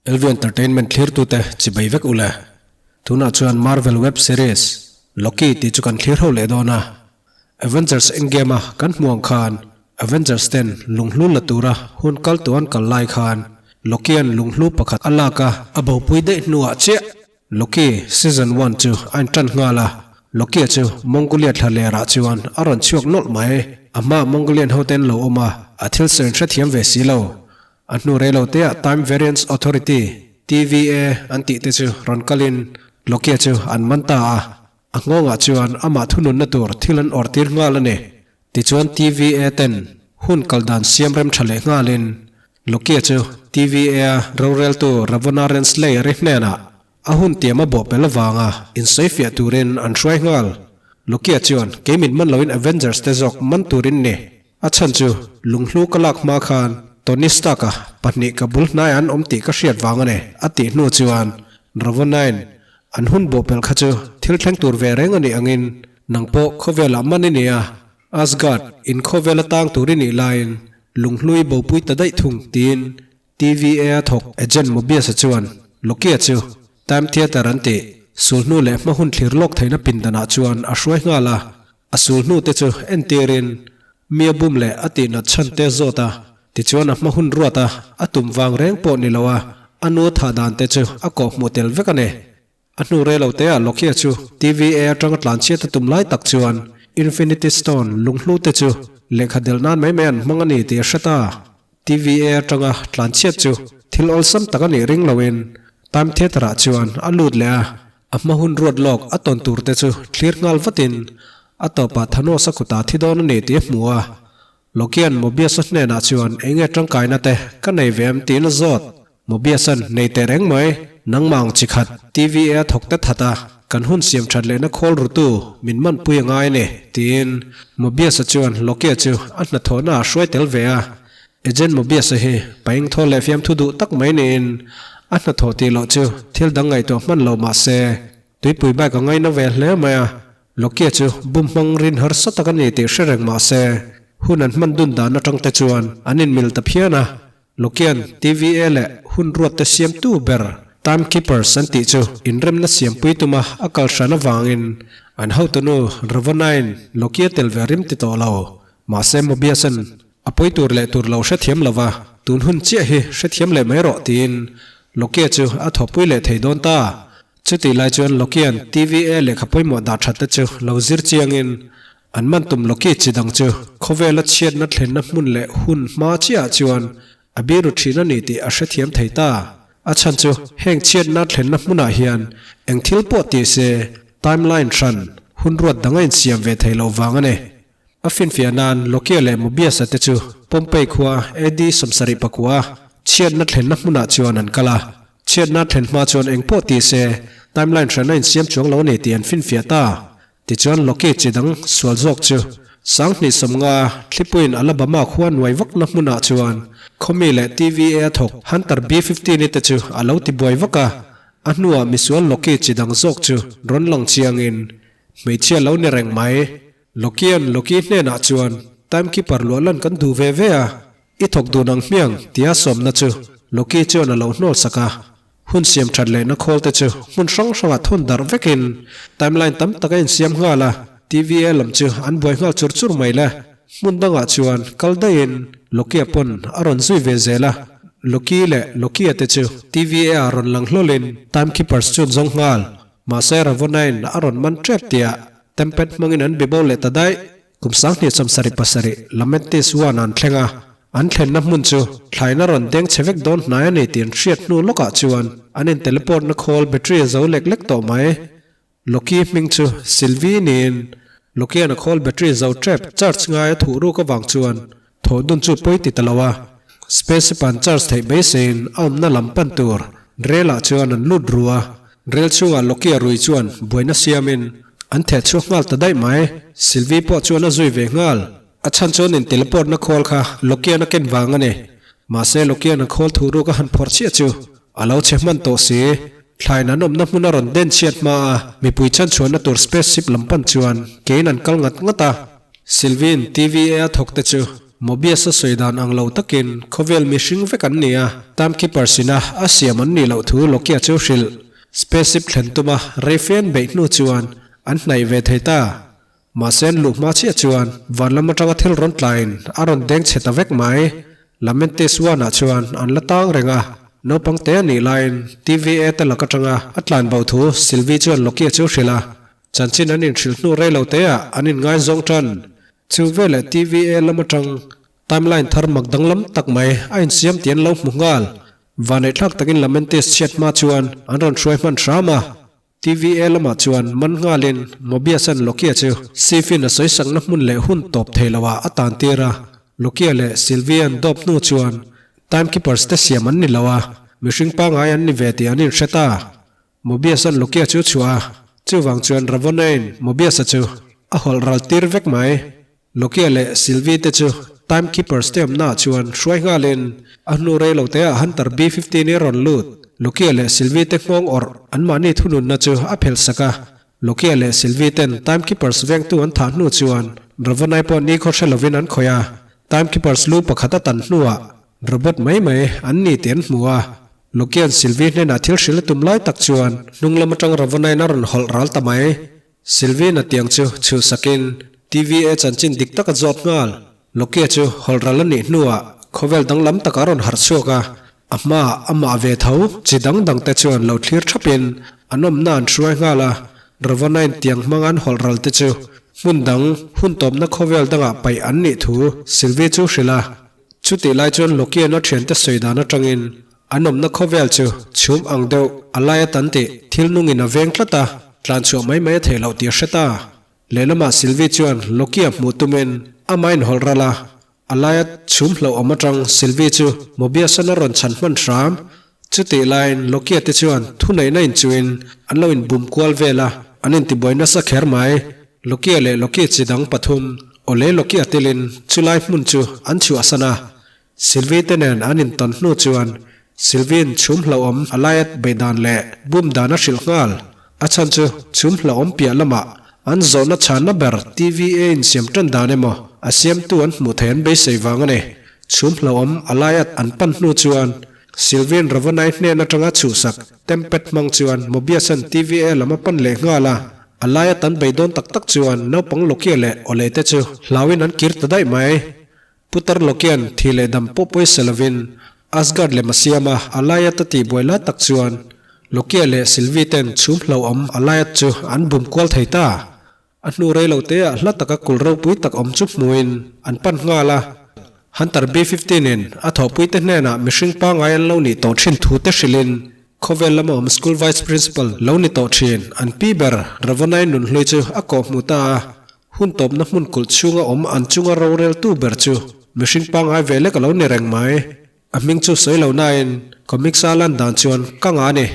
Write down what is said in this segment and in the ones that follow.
LV Entertainment thlirtute chibai vek ule. Tunah chuan Marvel web series Loki tih chu kan thlir ho leh dawn a. Avengers Endgame a kan hmuh ang khan Avengers ten lunghlu la tura hun kal tu an kal lai khan Loki-a'n lunghlu pakhat a lak a, a bopui daih hnuah chiah Loki season one chu a intan nghal a, Loki-a chu Mongolia thla lerah chuan a rawn chhuak nawlh mai. A hmaah Mongolian hote an lo awm a, a thil sawi an hrethiam ve si lo. A hnu rei lo teah Time Variance Authority, TVA, an tih te chu rawn kalin Loki-a chu an man ta a, a nghawngah chuan amah thununna tur thil an awrh tir nghal a ni. Tichuan TVA ten hun kal dan siam rem tha leh nghalin Loki-a chu TVA-a roreltu Ravonna Renslayer-i hnenah a hun tiam a bawhpelh avanga insawifiah turin an hruai nghal. Loki-a chuan kei min man loin Avengers te zawk man turin ni. A chhan chu lunghlu ka lak hma khan Tony Stark-a pahnih ka bul hnaiah an awm tih ka hriat vang a ni, a tih hnu chuan Ravonna-in an hun bawhpelh kha chu thil thleng tur ve reng a nih angin nang pawh khawvelah man i ni a, Asgard in khawvel a tang tur i nih laiin lunghlui bopui ta daih thung tiin TVA a thawk Agent Mobius-a chuan Loki-a chu Time Theatre an tih sulhnu leh hma hun thlir lawk theihna pindanah chuan a hruai nghal a, a sulhnu te chu entirin mi a bum leh a tihnat chhan te zawt a, tichuan a hma hun ruat a, a tum vang reng pawh ni lo a, a nu thah dan te chu a kawh hmuh tel vek a ni. A hnu rei lo te ah Loki-a chu TVA atanga tlanchhiat a tum lai tak chuan Infinity Stone lunghlu te chu lehkha delh nan mai mai an hmang a ni tih a hre ta. TVA atanga tlanchhiat chu thil awlsam tak a nih ring loin Time Theatre ah chuan a lut leh a, a hma hun ruat lawk a tawn tur te chu thlir nghal vatin a tawpah Thanos a kutah thi dawn a ni tih a hmu a. Loki-a'n Mobius-a hnenah chuan enge tangkaina te ka nei ve em tiin a zawt. Mobius-a'n nei teh reng mai, nangmah ang chi khat TVA a thawk ta that a, kan hun siam that lehna khawl rutu min manpui a ngai a ni, tiin Mobius-a chuan Loki-a chu a hnathawhna ah hruai tel ve a. Agent Mobius-a hi paing thawl leh fiamthu duh tak mai niin a hnathawh tih loh chu thil dang ngaihtuah hman lo mah se, tuipui bike a ngaina ve hle mai a. Loki-a chu bum hmang rin harsa tak a ni tih hre reng mah se, hun an hman dun dan atang te chuan an inmil ta phian a. Loki-a'n TVA leh hun ruat te siamtu ber Timekeepers an tih chu inremna siampui tuma a kal hran avangin an hotunu Ravonna-in Loki-a tel ve rim ti tawh lo. Mahse Mobius-a'n a pawi tur leh tur lo hrethiam lo va, tun hun chiah hi hrethiam leh mai rawh tiin Loki-a chu a thawpui leh thei dawn ta. Chutih lai chuan Loki-a'n TVA lehkha pawimawh dah that te chu lo zir chiangin an man tum Loki chi dang chu khawvela chhiatna thlenna hmun leh hun hma chiahah chuan a biru thin a ni tih a hrethiam thei ta. A chhan chu heng chhiatna thlenna hmunah hian eng thil pawh ti se timeline hran hun ruat dang a insiam ve thei loh vang a ni. A finfiah nan Loki-a leh Mobius-a te chu Pompeii khua AD 79 chhiatna thlenna hmunah chuan an kal a. Chhiatna thlen hma chuan eng pawh ti se timeline hran a insiam chuang lo a ni tih an finfiah ta. Tichuan Loki chi dang sual zawk chu 2050 thlipuiin Alabama khua nuai vakna hmunah chuan khawmi leh TVA a thawk Hunter B-15-i te chu a lo ti buai vak a. A hnuah misual Loki chi dang zawk chu rawn lang chiangin hmeichhia lo ni reng mai. Loki-a'n Loki hnenah chuan Timekeeper luah lan kan duh ve ve a, i thawk dun ang hmiang tia sawmna chu Loki chuan a lo hnawl sak a. Hun siam that lehna khawl te chu hmun hrang hrangah thawn darh vekin timeline tam tak a insiam nghal a, TVA lam chu an buai nghal chur chur mai le. Hmun dangah chuan kal daihin Loki-a pawn a rawn zui ve zel a, Loki leh Loki-a te chu TVA-ah rawn lang hlawlin Timekeepers chu an zawng nghal. Mahse Ravonna-in a rawn man tep tiah Tempet hmangin an be bo leh ta daih. Kum 2077 Lamentis One an thleng a, an thlenna hmun chu thlaina rawn deng chhe vek dawn hnai a ni tih an hriat hnu lawkah chuan an in teleport na khawl battery a zo lek lek tawh mai. Loki hming chu Sylvie niin Loki-a'n a khawl battery zo tep charge ngai a thuh ruk avang chuan thawh dun chu pawi ti ta lo a, spaceship an charge theih beiseiin a awmna lam pan tur rel ah chuan an lut ru a, rel chhungah Loki-a rui chuan buaina siamin an theh chhuak nghal ta daih mai. Sylvie pawh chuan a zui ve nghal. A chhan chuan in teleport na khawl kha Loki-a'n a ken vang a ni. Mahse Loki-a'n a khawl thu ruk a han phawrh chiah chu a lo chhe hman tawh si. Thlain an awmna hmun a rawn den chhiat hma a, mipui chhanchhuahna tur spaceship lam pan chuan kein an kal ngat ngat a. Sylvie-in TVA a thawk te chu. Mobius-a sawi dan ang lo takin khawvel mihring vek an ni a, Timekeepers ina a siam an nih loh thu Loki-a chu hrilh. Spaceship thlen tuma rei fe an beih hnu chuan an hnaih ve thei ta. Mahse an luh hma chiah chuan van lam atanga thil rawn tlaiin a rawn deng chhe ta vek mai. Lamentis One-ah chuan an la tang reng a, naupang te a nih laiin TVA te lak atanga a tlan bo thu Sylvie chuan Loki-a chu hrilh a, chanchin an inhrilh hnu rei lo teah an inngaizawng tan. Chu veleh TVA lam atang timeline thar mak danglam tak mai a insiam tih an lo hmu nghal. Vaneihthlak takin Lamentis chhiat hma chuan an rawn hruai hman hram a. TVA lamah chuan man nghalin Mobius-a'n Loki-a chu Sif-in a sawisakna hmun leh hun tawp thei loah a tan tir a. Loki-a leh Sylvie-a'n dawp hnu chuan Timekeepers te siam an ni lo a, mihring pangngai an ni ve tih an inhre ta. Mobius-a'n Loki-a chu chhuah a, chuvang chuan Ravonna-in Mobius-a chu a hawlh ral tir vek mai. Loki-a leh Sylvie te chu Timekeepers te awmnaah chuan hruai nghalin a hnu rei lo teah Hunter B-15 i rawn lut. Loki-a leh Sylvie te nghawng awrh anmahni thununna chu a phelh sak a. Loki-a leh Sylvie ten Timekeepers vengtu an thah hnu chuan Ravanai pawh nikhaw hre lovin an khawih a. Timekeepers lu pakhat a tan hnuah robot mai mai an ni tih an hmu a. Loki-a'n Sylvie hnenah thil hrilh a tum lai tak chuan hnung lam atang Ravanai'n a rawn hawlh ral ta mai. Sylvie-na tiang chu chhuhsakin TVA chanchin dik tak a zawt nghal. Loki-a chu hawlhral a nih hnuah khawvel danglam takah a rawn harh chhuak a, a hmaah amah ve tho chi dang dangte chuan lo thlir thapin an awmna an hruai nghal a, Ravana-in tiang hmanga an hawlhral te chu hmun dang hun tawpna khawvel dangah paih an nih thu Sylvie chu hrilh a. Chutih lai chuan Loki-a'n a thiante sawi dan atangin An awmna khawvel chu chhum ang deuh a lai a tan tih thil nungin a veng tlat a, tlan chhuah mai mai a theih loh tih a hre ta. Lehlamah Sylvie chuan Loki-a hmuh tumin amah inhawlh ral a, a laia chhum hlauhawm atang Sylvie chu Mobius-an a rawn chhan hman hram. Chutih laiin Loki-a te chuan thuneihna inchuhin an lo inbum kual vel a, an intibuai nasa kher mai. Loki-a leh Loki chi dang pathum, awle Loki-a telin chulai hmun chu an chhuahsan a, Sylvie te nen an intawn hnu chuan Sylvie-in chhum hlauhawm a laiat beih dan leh bum dan a hrilh nghal. A chhan chu chhum hlauhawm piah lamah an zawhna chhanna ber TVA insiam tan dan emaw a siamtu an hmuh theih an beisei vang a ni. Chhum hlauhawm a laiat an pan hnu chuan Sylvie-in Ravanai hnen atanga chhuhsak Tempet hmang chuan Mobius-a'n TVA lam a pan leh nghal a, a laiat an bei dawn tak tak chuan naupang Loki-a leh Olei te chu hlauin an kir ta daih mai. Putar Lokian thi leh dam pawh pawisa lovin Asgard lem a siam a, Alliath a tih buai lai tak chuan Lokia leh Sylvie ten chhum hlauhawm Alliath chu an bum kual thei ta. A hnu rei lo teah hla taka kul ropui tak awm chu hmuin an pan nghal a. Hunter B-15 in a thawhpuite hnenah mihring pangngai an lo nih tawh thin thu te hrilhin khawvel lama awm School Vice Principal lo ni tawh thin an pi ber Ravonai nunhlui chu a kawhhmuh ta a. Hun tawpna hmun kulh chhunga awm an chunga roreltu ber chu mihring pangngai ve lek a lo ni reng mai. A hming chu sawi lo nain comics a lan dan chuan ka nga a ni.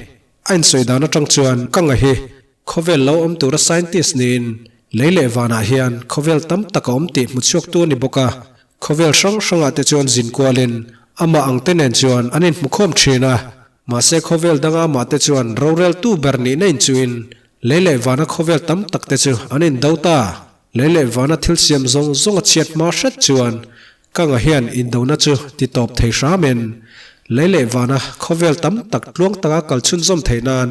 A insawi dan atang chuan ka nga hi khawvel lo awm tura scientist niin lei leh vanah hian khawvel tam tak a awm tih hmuchhuaktu a ni bawk a. Khawvel hrang hrangah te chuan zin kualin amah ang te nen chuan an inhmukhawm thin a. Mahse khawvel danga amah te chuan roreltu ber nihna inchuhin Lei leh vana khawvel tam tak te chu an indo ta. Lei leh vana thil siam zawng zawng a chhiat hma hret chuan Kanga hian indona chu ti tawp thei hramin lei leh vana khawvel tam tak tluang taka kal chhunzawm theih nan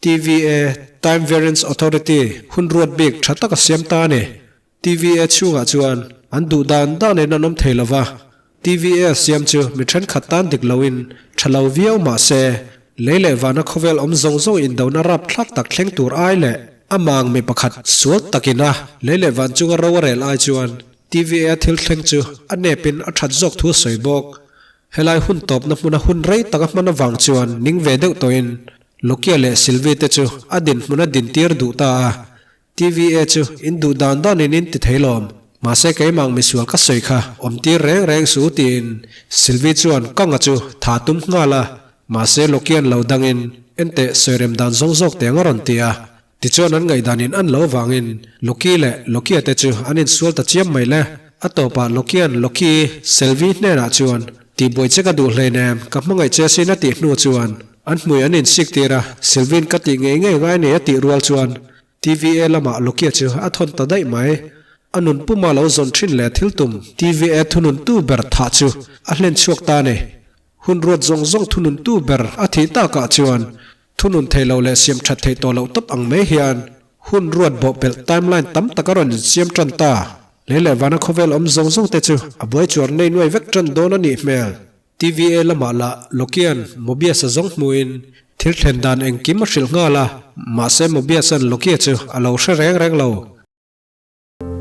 TVA, Time Variance Authority, hun ruat bik tha tak a siam ta a ni. TVA chhungah chuan an duh dan danin an awm thei lo va, TVA siam chu mi thenkhat tan dik loin tha lo viau mah se, lei leh vana khawvel awm zawng zawng indona rapthlak tak thleng tur ai leh amang mi pakhat sual takina lei leh van chunga ro a rel ai chuan TVA thil thleng chu a nepin a that zawk thu a sawi bawk. Helai hun tawpna hmuna hun rei tak a hman avang chuan ning ve deuh tawhin Lokia leh Sylvie te chu a dinhmun a dintir duh ta a. TVA chu in duh dan dan in in ti thei lawm, mahse keimah ang misual ka sawi kha awm tir reng reng su tiin Sylvie chuan Kanga chu tha tum nghal a, mahse Lokian lo dangin enteh sawirem dan zawng zawk teng a rawn ti a, tichuan an ngaihdan in an lo vangin Loki leh Lokia te chu an insual ta chiam mai le. A tawpah Lokian Loki Sylvie hnenah chuan tihbuai che ka duh hleinem ka hmangaih che sin a tih hnu chuan an hmui an insik tir a, Sylvie-in ka tih ngei ngei ngai nei a tih rual chuan TVA lamah Loki-a chu a thawn ta daih mai. A nun puma lo zawn thin leh thil tum TVA thununtu ber thah chu a hlen chhuak ta a ni. Hun ruat zawng zawng thununtu ber a thih takah chuan thunun thei lo leh siam that theih tawh loh tawp ang mai hian hun ruat bawhpelh timeline tam tak a rawn insiam tan ta. Lei leh vana khawvel awm zawng zawng te chu a buai chuar nei nuai vek tan dawn a nih hmel. TVA lamah lah Lokian Mobius-a zawng hmuhin thil thlen dan engkim a hrilh nghal a, mahse Mobius-a'n Lokia chu a lo hre reng reng lo.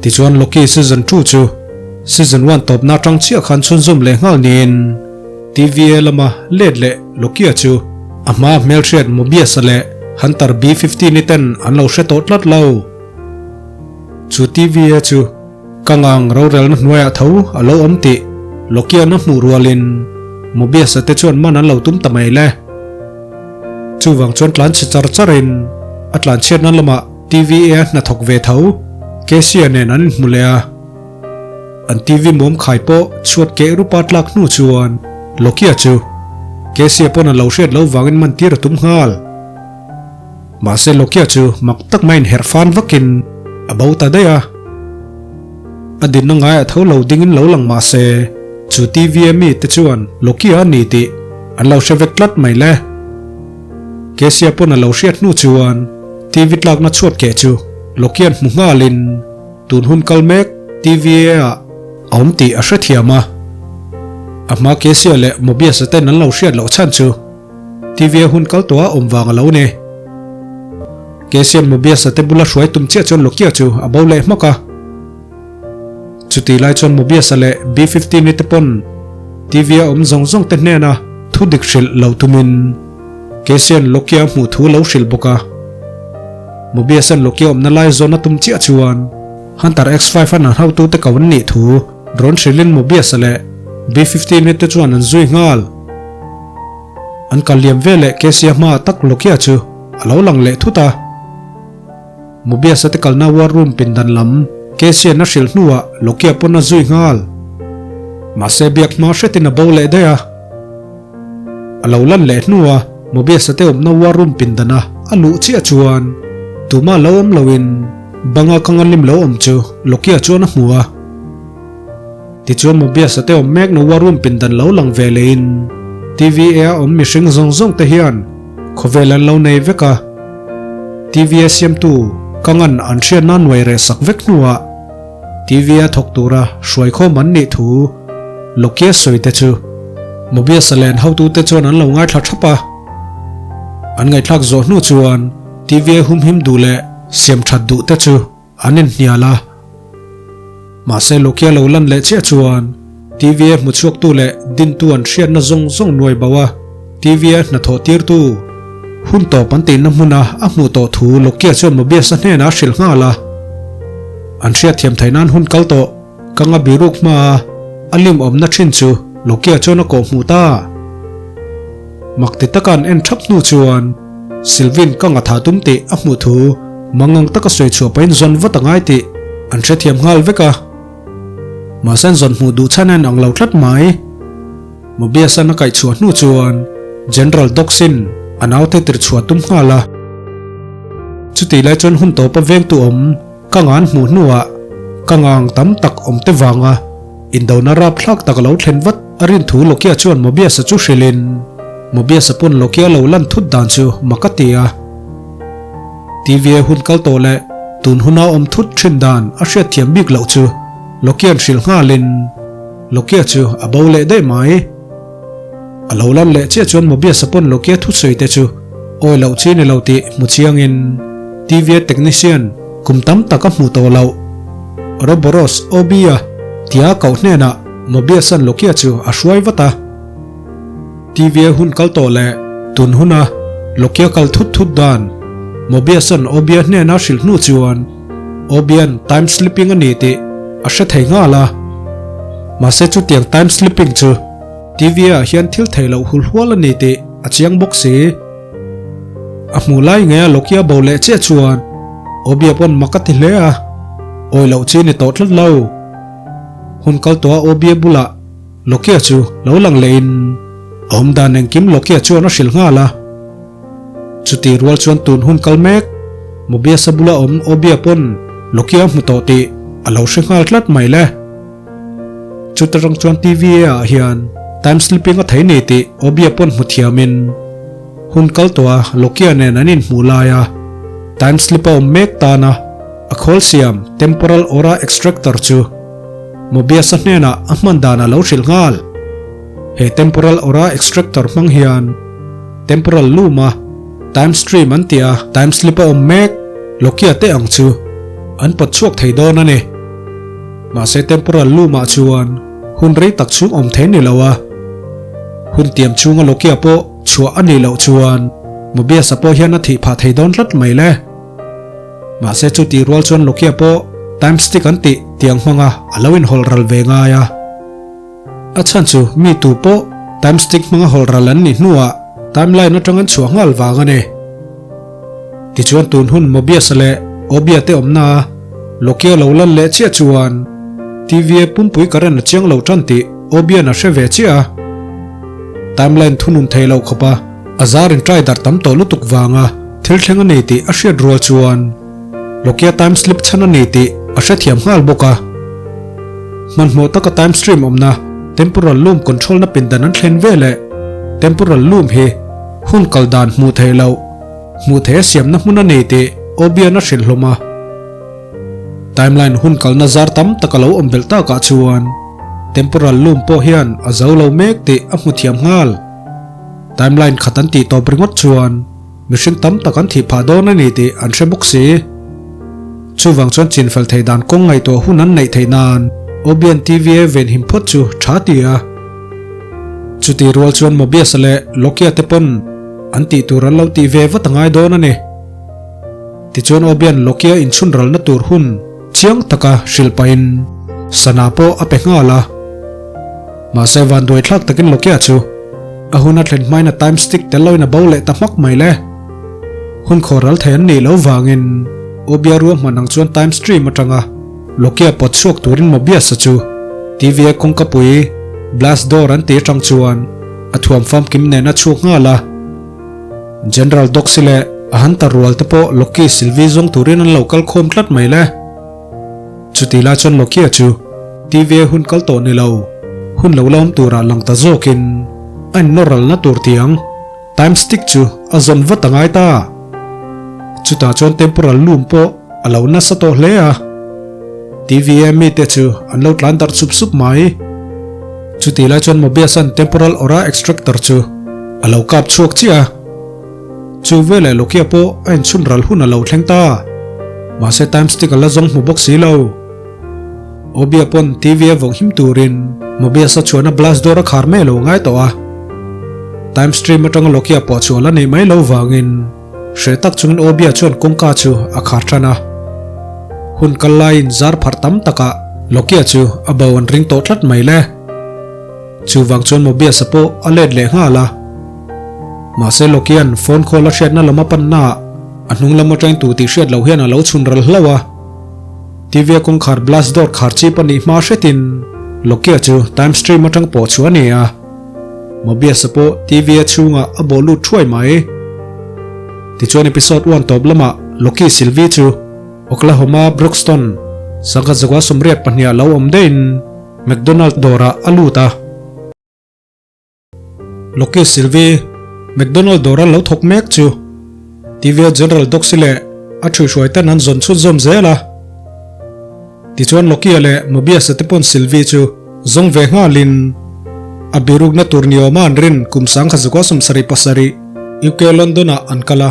Tichuan Loki season two chu season one tawpna atang chiah khan chhunzawm leh nghal niin TVA lama let leh Loki-a chu a hmaa hmelhriat Mobius-a leh Hunter B-15-i ten an lo hre tawh tlat lo. Chu TVA chu ka ngang rorelna hnuaiah tho a lo awm tih Loki-a'n a hmuh rualin Mobius-a te chuan man an lo tum ta mai le. Chuvang chuan tlanchhe char charin a tlanchhiatna lamah TVA hnathawk ve tho Cassia nen an inhmu leh a. An TV muam khai pawh chhuat keh rupa tlak hnu chuan Loki-a chu Cassia pawn a lo hriat loh vangin man tir a tum nghal. Mahse Loki-a chu mak tak maiin herh fan vakin a bo ta daih a. A dinna ngaiah tho lo dingin lo lang mahse chu TVA mi te chuan Loki-a a ni tih an lo hre vek tlat mai le. Cassia pawn a lo hriat hnu chuan TV tlakna chhuat keh chu Loki-a'n hmu nghalin tun hun kal mek TVA ah a awm tih a hrethiam a. A hma Cassia leh Mobius-a ten an lo hriat loh chhan chu TVA hun kal tawh a awm vang a lo ni. Cassia-a'n Mobius-a te bula hruai tum chiah chuan Loki-a chu a bo leh hmak a. Chutih lai chuan Mobius-a leh B-15-i te pawn TVA awm zawng zawng te hnena thu dik hrilh lo tumin Cassia-a'n Loki-a hmuh thu lo hrilh bawk a. Mobius-a'n Loki-a awmna lai zawn a tum chiah chuan Hunter X-5-a'n an hotute ko an nih thu rawn hrilhin Mobius-a leh B-15-i te chuan an zui nghal. An kal liam veleh Cassia hmaah tak Loki-a chu a lo lang leh thut a. Mobius-a te kalna war room pindan lam Casey-a'n a hrilh hnuah Loki-a pawn a zui nghal. Mahse biak hma hretin a bo leh daih a. A lo lan leh hnua Mobius-a te awmna war room pindana a luh chiah chuan tumah lo awm loin banga ka ngalim lo awm chu Loki-a chuan a hmu a. Tichuan Mobius-a te awm mekna war room pindan lo lang ve lehin TVA-a awm mihring zawng zawng te hian Khawvel an lo nei vek a, TV a siamtu ka ngan an hriatna nuai reh sak vek hnuah TV a thawk tura hruaikhawm an nih thu Lokia sawi te chu Mobius a len hotute chuan an lo ngaithla thap a. An ngaihthlak zawh hnu chuan TV a humhim duh leh siam that duh te chu An inhnial a. Mahse Lokia lo lan leh chiah chuan TVA hmuchhuaktu leh dintu an hriatna zawng zawng nuai bo a, TVA hnathawh tirtu hun tawp an tihna hmuna a hmuh tawh thu Lokia chuan Mobius-a hnenah a hrilh nghal a. An hriatthiam theih nan hun kal tawh ka nga biruk hmaa a lim awmna thin chu Lokia chuan a kawh hmuh ta. Mak ti taka an en thap hnu chuan Sylvin ka ngatha tum tih a hmuh thu mangang taka sawi chhuah pahin zawn vat a ngai tih an hrethiam nghal vek a. Mahse an zawn hmuh duh chhan a inang lo tlat mai. Mobius-a'n a kaih chhuah hnu chuan General Doxin a naute tir chhuah tum nghal a. Chutih lai chuan hun tawpa vengtu awm ka ngan hmuh hnuah ka ngang tam tak awm te vanga Indona rapthlak tak a lo thlen vat a rin thu Lokia chuan Mobius-a chu hrilhin Mobius-a pawn Lokia lo lan thut dan chu mak a ti a. TVA hun kal tawh leh tun huna awm thut thin dan a hriatthiam bik loh chu Lokia'n hrilh nghalin Lokia chu a bo leh daih mai. A lo lan leh chiah chuan Mobius-a pawn Lokia thusawi te chu awi loh chi ni lo tih hmu chiangin TVA technician kum tam tak a hmuh tawh loh. Ouroboros Obi-a tia koh hnenah Mobius-a'n Loki-a chu a hruai vat a. TVA hun kal tawh leh tun huna Loki-a kal thut thut dan Mobius-a'n Obi-a hnena hrilh hnu chuan Obi-a'n time slipping a ni tih a hre thei nghal a. Mahse chutiang time slipping chu TVA-ah hian thil theih loh hul hual a ni tih a chiang bawk si. A hmuh lai ngeia Loki-a bo leh chiah chuan Obia pawn mak a ti hle a, awi loh chi ni tawh tlat lo. Hun kal tawha Obia bulah Loki-a chu lo lang lehin a awm dan engkim Loki-a chuan a hrilh nghal a. Chutih rual chuan tun hun kal mek Mobius-a bula awm Obia pawn Loki-a hmu tawh tih a lo hre nghal tlat mai le. Chuta rang chuan TVA ah hian time slipping a thei ni tih Obia pawn hmu thiamin hun kal tawh a Loki-a nen an inhmuh laia time slip a awm mek tana a khawl siam temporal aura extractor chu Mobius-a hnenah a hman dan a lo hrilh nghal. He temporal aura extractor hmang hian temporal loom a time stream an tih a time slip a awm mek Loki-a te ang chu an pawt chhuak thei dawn a ni. Mahse temporal loom ah chuan hun rei tak chhung awm thei ni lo a, hun tiam chhunga Loki-a pawh chhuah a nih loh chuan Mobius-a pawh hian a thih phah thei dawn tlat mai le. Mahse chu tih rual chuan Loki-a pawh time stick an tih tiang hmanga a lo inhawlh ral ve ngai a. A chhan chu mi tu pawh time stick hmanga hawlh ral an nih hnuah timeline atang an chhuah nghal vang a ni. Tichuan tun hun Mobius-a leh Obia te awmna a Loki-a lo lan leh chiah chuan TVA pumpui current a chiang lo tan tih Obian a hre ve chiah a. Timeline thunun thei loh khawpa a zar in try darh tam tawh lutuk vanga thil thleng a ni tih a hriat rual chuan Loki-a time slip chhan a ni tih a hrethiam nghal bawk a. Hmanhmawh taka time stream awmna temporal loom control na pindan an thlen ve leh temporal loom hi hun kal dan hmuh theih loh hmuh theih a siamna hmun a ni tih Obian a hrilh hlawm a. Timeline hun kalna zar tam tak a lo awm belh takah chuan temporal loom pawh hian a zo lo mek tih a hmu thiam nghal. Timeline khat an tih tawp ringawt chuan mihring tam tak an thih phah dawn a ni tih an hre bawk si. Chuvang chuan chinfel thei dan kawng ngaihtuah hun an neih theih nan Obian TVA venhim phawt chu tha ti a. Chutih rual chuan Mobius-a leh Loki-a te pawn an tih tur an lo tih ve vat a ngai dawn a ni. Tichuan Obian Loki-a inchhun ralna tur hun chiang taka hrilh pahin sana pawh a pe nghal a. Mahse vanduai thlak takin Loki-a chu a hun a thlen hmain a time stick tel loin a bo leh ta hmak mai le. Hun khaw ral thei an nih loh vangin Obia ruahman ang chuan time stream atanga Loki-a pawt chhuak turin Mobius-a chu TVA kawngkapui blast door an tih atang chuan a thuam famkim nen a chhuak nghal a. General Doxy leh a Hunter rual te pawh Loki Sylvie zawng turin an lo kal khawm tlat mai le. Chutih lai chuan Loki-a chu TVA hun kal tawh ni lo, hun lo la awm turah lang ta zawkin a innawr ralna tur tiang. Time stick chu a zawn vat a ngai ta. Chutah chuan temporal loom pawh a lo nasa tawh hle a. TVA mite chu an lo tlan darh sup sup mai. Chutih lai chuan Mobius-a'n temporal aura extractor chu a lo kap chhuak chiah a. Chu veleh Loki-a pawh a inchhun ral hun a lo thleng ta. Mahse time stick a la zawng hmu bawk si lo. Obia pawn TVA vawng him turin Mobius-a chuan a blast door a khar mai a lo ngai tawh a. Time stream atanga Loki-a pawh chu a la nei mai lo vangin hreh tak chungin Obia chuan kawngka chu a khar tan a. Hun kal laiin zar pharh tam takah Loki-a chu a bo an ring tawh tlat mai le. Chuvang chuan Mobius-a pawh a let leh nghal a. Mahse Loki-a'n phone call a hriatna lam a pannaah a hnung lam atangin tu tih hriat loh hian a lo chhun ral hlauh a. TVA kawngkhar blast door khar chip a nih hma hretin Loki-a chu time stream atang pawh chu a ni a. Mobius-a pawh TVA chhungah a bawh lut thuai mai. Tichuan episode one tawp lamah Loki Sylvie chu Oklahoma Brookston sangkhat zakua 82 ah lo awm daihin McDonald dawrah a lut a. Loki Sylvie, McDonald dawra lo thawk mek chu TVA General Doxy leh a ṭhuihhruai ten an zawn chhut zawm zel a. Tichuan Loki-a leh Mobius-a te pawn Sylvie chu zawng ve nghalin a birukna tur niawma an rin kum 1977 UK London-ah an kal a.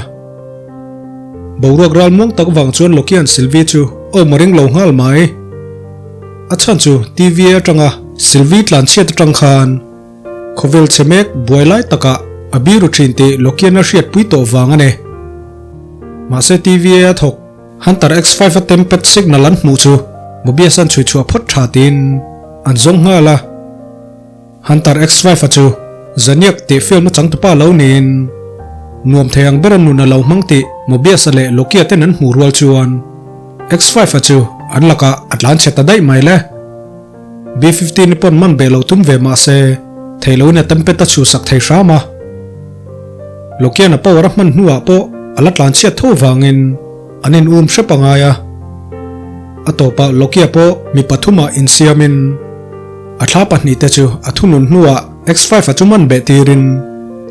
Boruak ral muang tak vang chuan Loki-a'n Sylvie chu awm a ring lo nghal mai. A chhan chu TVA atanga Sylvie tlanchhiat atang khan Khawvel chhe mek buai lai takah a biru thin tih Lokian a hriatpui tawh vang a ni. Mahse TVA a thawk Hunter X5 a tempad signal an hmuh chu Mobius an chhui chhuah phawt tha tiin an zawng nghal a. Hunter X5 a chu Zaniac tih film a changtupa lo niin nuam thei ang ber a nun a lo hmang tih Mobius a leh Lokia ten an hmuh rual chuan X5 a chu an lakah a tlanchhe ta daih mai le. B-15 i pawn man beh lo tum ve mah se, thei loin a tempet a chhuhsak thei hram a. Lokian a power a hman hnuah pawh a la tlanchhiat tho vangin an in um hrep a ngai a. A tawpah Loki-a pawh mi pathumah insiamin a thla pahnihte chu a thunun hnuah X-Five-a chu man beh tirin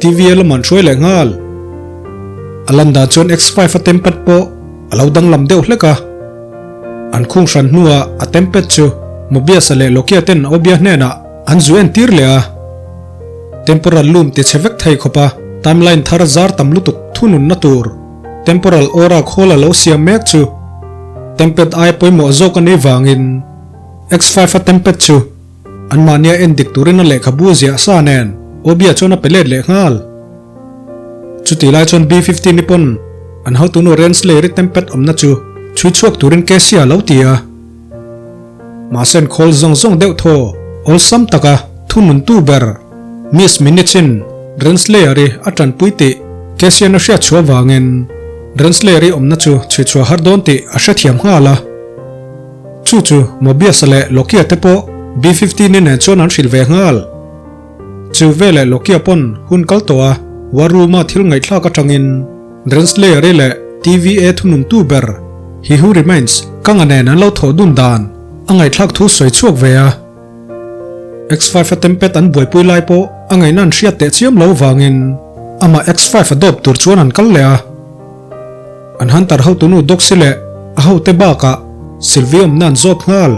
TVA lam an hruai leh nghal. A lan dan chuan X-Five-a tempet pawh a lo danglam deuh hlek a. An khung hran hnuah a tempet chu Mobius-a leh Loki-a ten Obia hnenah an zu entir leh a. Temporal loom ti chhe vek thei khawpa timeline thar zar tam lutuk thununna tur temporal aura khawl a lo siam mek chu Tempet ai pawimawh zawk a nih vangin X-Five a Tempet chu anmahnia en dik turin a lehkhabu ziah sa nen Obia chuan a pe let leh nghal. Chutih lai chuan B-15 i pawn an hotunu Renslayer-i Tempet awmna chu chhui chhuak turin Cassie a lo ti a. Mahse an khawl zawng zawng deuh thaw awlsam taka thununtu ber Miss Minichin Renslayer-i a tanpui tih Cassian a hriat chhuah vangin Renslayer-i awmna chu chhui chhuah har dawn tih a hrethiam nghal a. Chu chu Mobius-a leh Loki-a te pawh B-15-i nen chuan an hrilh ve nghal. Chu veleh Loki-a pawn hun kal tawh a, War Room-a thil ngaihthlak atangin Renslayer-i leh TVA thununtu ber He Who Remains Kang-a nen an lo thawh dun dan a ngaihthlak thu sawi chhuak ve a. X-Five-a tempet an buaipui lai pawh a ngaihna an hriat teh chiam lo vangin amah X-Five-a dawp tur chuan an kal leh a. An hunter hotunu Doxy leh a hote bakah Sylvie awmna an zawt nghal.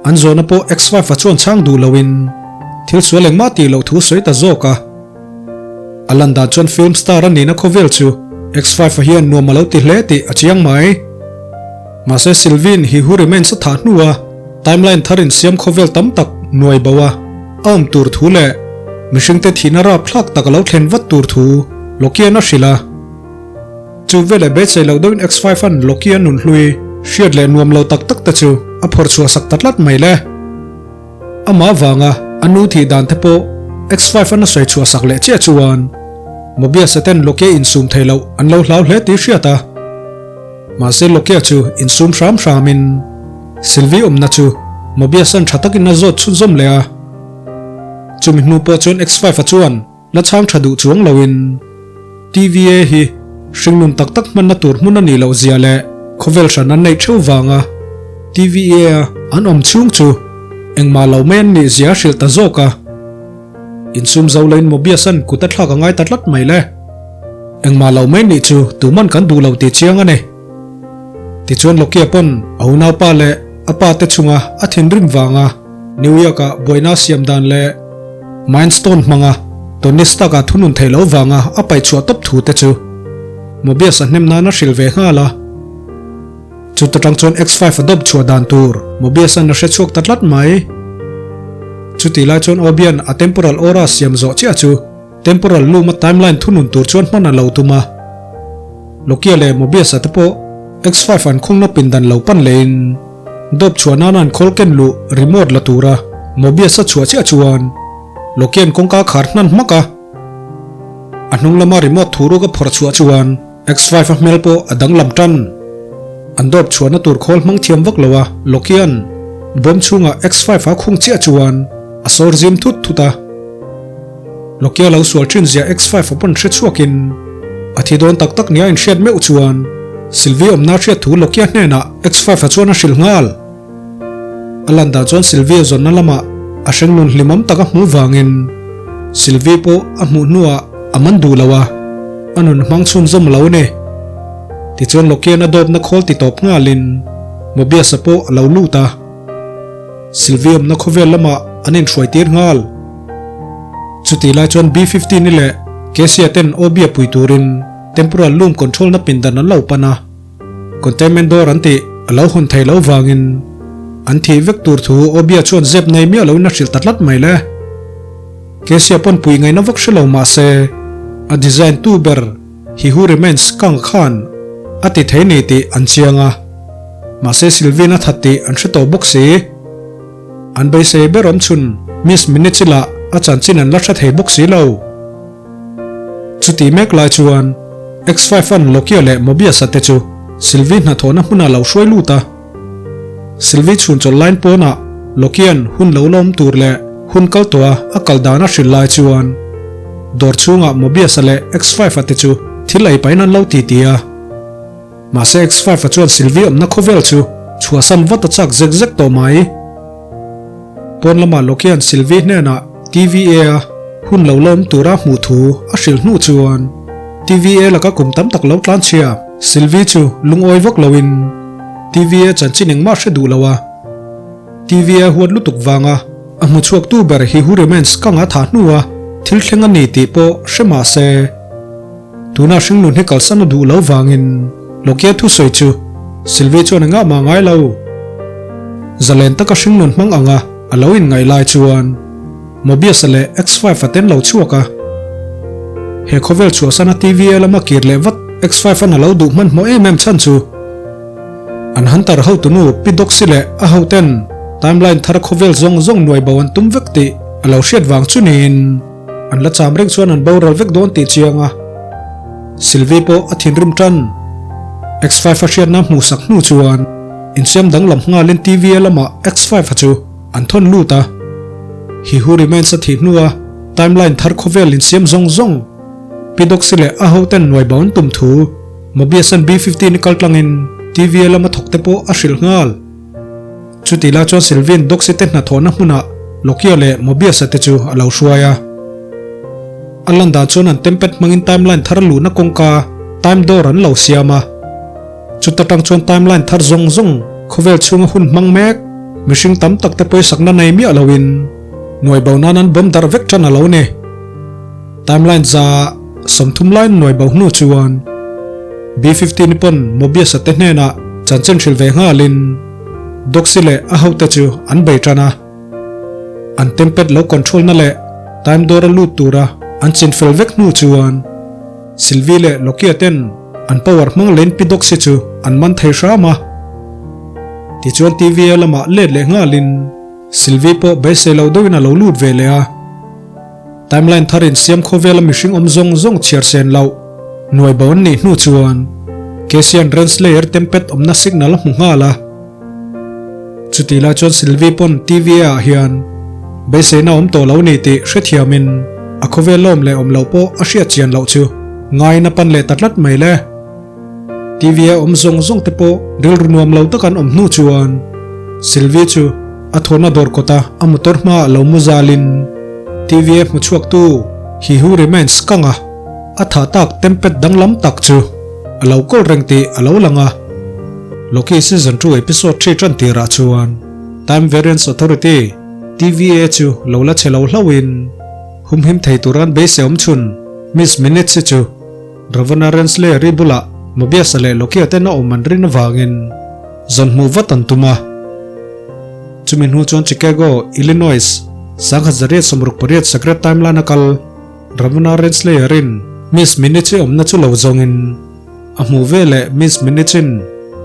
An zawhna pawh X-Five-a chuan chhang duh loin thil sual engmah tih loh thu sawi ta zawk a. A lan dan chuan film star a nihna khawvel chu X-Five-a hian nuam a lo ti hle tih a chiang mai. Mahse Sylvie-in He Who Remains a thah hnua timeline thar insiam khawvel tam tak nuai bo a a awm tur thu leh mihringte thihna rapthlak tak a lo thlen vat tur thu Loki-a'n a hrilh a. Chu veleh beisei loh deuhin X-Five-a'n Loki-a nun hlui hriat leh nuam lo tak tak te chu a phawrh chhuah sak ta tlat mai le. Amah avanga a nu thih dan te pawh X-Five-a'n a sawi chhuah sak leh chiah chuan Mobius-a ten Loki-a insum thei loh an lo hlau hle tih hriat a. Mahse Loki-a chu insum hram hramin Sylvie awmna chu Mobius-a'n tha takin a zawt chhunzawm leh a. Chumi hnu pawh chuan X-Five-a chuan La chhang tha duh chuang loin TVA hi hringnun tak tak hmanna tur hmun a nih loh zia leh khawvel hran an neih theuh vanga TVA a an awm chhung chu engmah lo mai an nih zia a hrilh ta zawk a. Insum zo loin Mobius-a'n kut a thlak a ngai ta tlat mai le. Engmah lo mai nih chu tuman kan duh lo tih chiang a ni. Tichuan Loki-a pawn a unaupa leh a pa te chunga a thinrim vanga New York-ah buaina a siam dan leh Mind Stone hmanga Tony Stark-a thunun theih loh vanga a paih chhuah tawp thu te chu Mobius-a hnem nan a hrilh ve nghal a. Chuta tang chuan X-Five a dawp chhuah dan tur Mobius-a'n a hre chhuak ta tlat mai. Chutih lai chuan Obi-a'n a Temporal Aura siam zawh chiah chu Temporal Loom-a timeline thunun tur chuan hman a lo tum a. Loki-a leh Mobius-a te pawh X-Five an khungna pindan lo pan lehin dawp chhuah nana an khawl ken luh remote la tura Mobius-a chhuah chiah chuan Loki-a'n kawngka a khar hnan hmak a. A hnung lama remote thu ruk a phawrh chhuah chuan X-Five a hmel pawh a danglam tan. An dawp chhuahna tur khawl hmang thiam vak lo a, Loki-a'n bawm chhungah X-Five a khung chiah chuan a sawr zim thut thut a. Loki-a lo sual thin zia X-Five a pawn hre chhuakin a thi dawn tak tak nia inhriat meuh chuan Sylvie awmna hriat thu Loki-a hnenah X-Five-a chuan a hrilh nghal. A lan dan chuan Sylvie zawnna lamah a hrengnun hlimawm tak a hmuh vangin Sylvie pawh a hmuh hnuah a man duh lo a, a nun hmang chhunzawm lo a ni. Tichuan Loki-a'n a dawpna khawl ti tawp nghalin Mobius-a pawh a lo lut a. Sylvie awmna khawvel lamah an inhruai tir nghal. Chutih lai chuan B-15-i leh Cassia ten Obia pui turin Temporal Loom control-na pindan an lo pan a, containment door an tih a lo hawn thei loh vangin an thih vek tur thu Obia chuan zep nei miah loin a hrilh ta tlat mai le. Cassia pawn pui ngaihna vak hre lo mah se a design tu ber He Who Remains Kang khan a ti thei ni tih an chiang a, mahse Sylvie-in a that tih an hre tawh bawk si. An beisei ber awm chhun Miss Minechila a chanchin an la hre thei bawk si lo. Chutih mek lai chuan X-Five-a'n Loki-a leh Mobius-a te chu Sylvie hnathawhna hmunah lo hruai lut a. Sylvie chhun chawlh line pawnah Loki-a'n hun lo la awm tur leh hun kal tawha a kal dan a hrilh lai chuan dawr chhungah Mobius-a leh X-Five-a te chu thil ei pahin an lo ti ti a. Mahse X-Five-a chuan Sylvie awmna khawvel chu. Chhuahsan vat a chak zek zek tawh mai. Pawn lamah Lokian Sylvie hnenah TVA a hun lo la awm tura hmuh thu a hrilh hnu chuan TVA laka kum tam tak lo tlanchhia Sylvie chu lungawi vak loin TVA chanchin engmah hre duh lo a. TVA huat lutuk vanga a hmu chhuaktu ber hi Who Remains ka nga thah hnua thil thleng a ni tih pawh hre mah se tuna hringnun hi kalsan a duh lo vangin Lokia thusawi chu Sylvie chuan engah mah ngai lo. Zalen taka hringnun hmang anga a lo inngaih lai chuan Mobius-a leh X-Five-a ten lo chhuak a. He khawvel chhuahsana TVA lama kir leh vat X-Five-an a lo duh hmanhmawh em em chhan chu An Hunter hotunu Pi Doxy leh a hoten timeline thar khawvel zawng zawng nuai bo an tum vek tih a lo hriat vang chu niin an la cham reng chuan an boral vek dawn tih chiang a. Sylvie pawh a thinrim tan. X-Five a hriatna hmuhsak hnu chuan insiam danglam nghalin TVA lamah X-Five a chu an thawn lut a. He Who Remains a thih hnua timeline thar khawvel insiam zawng zawng Pi Doxy leh a hoten nuai bo an tum thu Mobius-a'n B-15 i kal tlangin TVA lama thawk te pawh a hrilh nghal. Chutih lai chuan Sylvie-a'n Doxy te hnathawhna hmunah Lokia leh Mobius-a te chu a lo hruai a. A lan dan chuan an tempet hmangin timeline thar luhna kawngka, time door, an lo siam a. Chuta tang chuan timeline thar zawng zawng khawvel chhunga hun hmang mek, mihring tam tak te pawisakna nei miah loin nuai bo nan an bawm darh vek tan a lo ni. Timeline 130 lai nuai bo hnu chuan B-15 pawn Mobius-a te hnenah chanchin hrilh ve nghalin Doxy leh a hote chu an bei tan a. An tempet lo control na leh time door a lut tura an chinfel vek hnu chuan Sylvie leh Loki-a ten an power hmang lein Pi Doxy chu an man thei hram a. Tichuan TVA lamah let leh nghalin Sylvie pawh beisei lo deuhin a lo lut ve leh a. Timeline thar in siam khawvela mihring awm zawng zawng chhiar sen loh nuai bo an nih hnu chuan Cassian Renslayer tempet awmna signal a hmu nghal a. Chutih lai chuan Sylvie pawn TVA ah hian beiseina awm tawh lo ni tih hrethiamin a khawvel lawm leh awm loh pawh a hriat chian loh chu ngaiin a pan leh ta tlat mai le. TVA awm zawng zawng te pawh rilru nuam lo tak an awm hnu chuan Sylvie chu a thawhna dawr kawta a motor hmaah lo mu zalin TVA hmu chhuaktu He Who Remains kanga a thah tak tempet danglam tak chu a lo kawl reng tih a lo lang a. Loki Season 2 Episode 3 tan tirah chuan Time Variance Authority, TVA, chu lo la che lo hlauhin humhim thei turan beisei awm chhun Miss Minutes-i chu Ravana Renslayer-i bulah Mobius-a leh Loki-a ten a awm an rin avangin zawn hmuh vat an tum a. Chumi hnu chuan Chicago, Illinois, 1868 Sacred Timeline a kal Ravana Renslayer-in Miss Minutes-i awmna chu lo zawngin a hmuh veleh Miss Minutes-in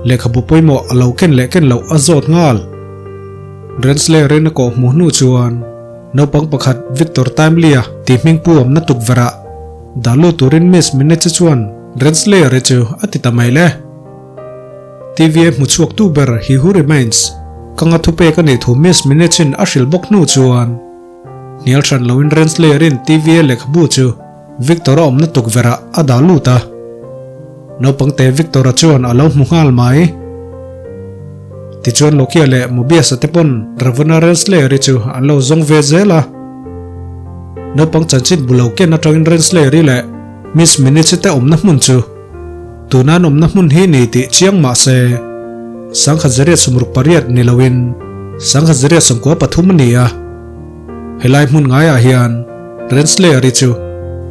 lehkhabu pawimawh a lo ken leh ken loh a zawt nghal. Renslayer-in a kawh hmuh hnu chuan naupang pakhat Victor Timely-a tih hmingpu awmna tukverh-ah Dah lut turin Miss Minutes chuan Renslayer-i chu a ti ta mai le. TVA hmu chhuak tu ber He Who Remains ka nga thupek a nih thu Miss Minutes-in a hrilh bawk hnu chuan hnial hran loin Renslayer-in TVA lehkhabu chu Victor-a awmna tukverh-ah a dah lut a. Naupangte Victor-a chuan a lo hmu nghal mai. Tichuan Loki-a leh Mobius-a te pawn Ravana Renslayer-i chu an lo zawng ve zel a. Naupang chanchin bu lo ken atangin Renslayer-i leh Miss Minutes-i te awmna hmun chu tuna an awmna hmun hi ni tih chiang mah se 1968 ni loin 1993 a ni a. Helai hmun ngaiah hian Renslayer-i chu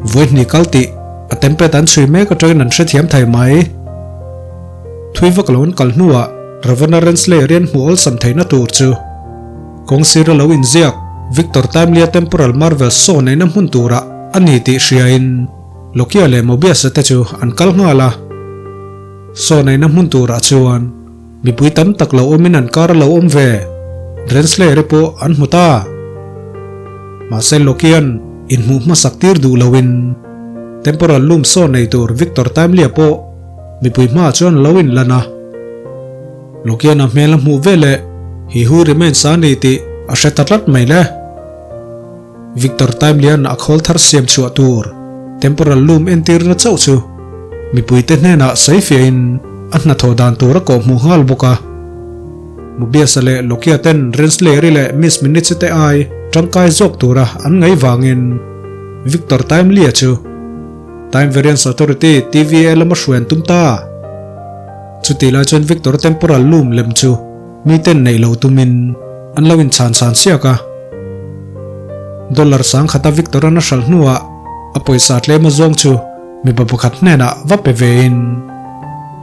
vawi hnih kal tih a tempet an chhui mek atangin an hrethiam thei mai. Thui vak lo an kal hnuah Ravana Renslayer-i an hmuh awlsam theihna tur chu kawng sira lo inziak Victor Timely-a Temporal Marvel saw neihna hmun turah a ni tih hriain Loki-a leh Mobius-a te chu an kal nghal a. Saw neihna hmun turah chuan mipui tam tak lo awmin an kar a lo awm ve. Renslayer-i pawh an hmu ta. Mahse Loki-a'n inhmuh hmasak tir duh loin Temporal Loom saw nei tur Victor Timely-a pawh Mipui hmaah chuan lo inlan a, Lokiana hmel a hmuh veleh He Who Remains a ni tih a hre ta tlat mai le. Victor Timelian a khawl thar siam chhuah tur Temporal Loom entirna chauh chu mipuite hnenah sawi fiahin a hnathawh dan tur a kawhhmuh nghal bawk a. Mobius-a leh Loki-a ten Renslayer-i leh Miss Minutes-i te ai tangkai zawk tura an ngaih vangin Victor Timely-a chu Time Variance Authority, TVA, lama hruai an tum ta. Chutih lai chuan Victor Temporal Loom lem chu miten neih lo tumin an lo inchhan chhan siak a. Dollar sangkhata Victor-a'n a hralh hnuah a pawisa tlem a zawng chu mipa pakhat hnenah va pe vein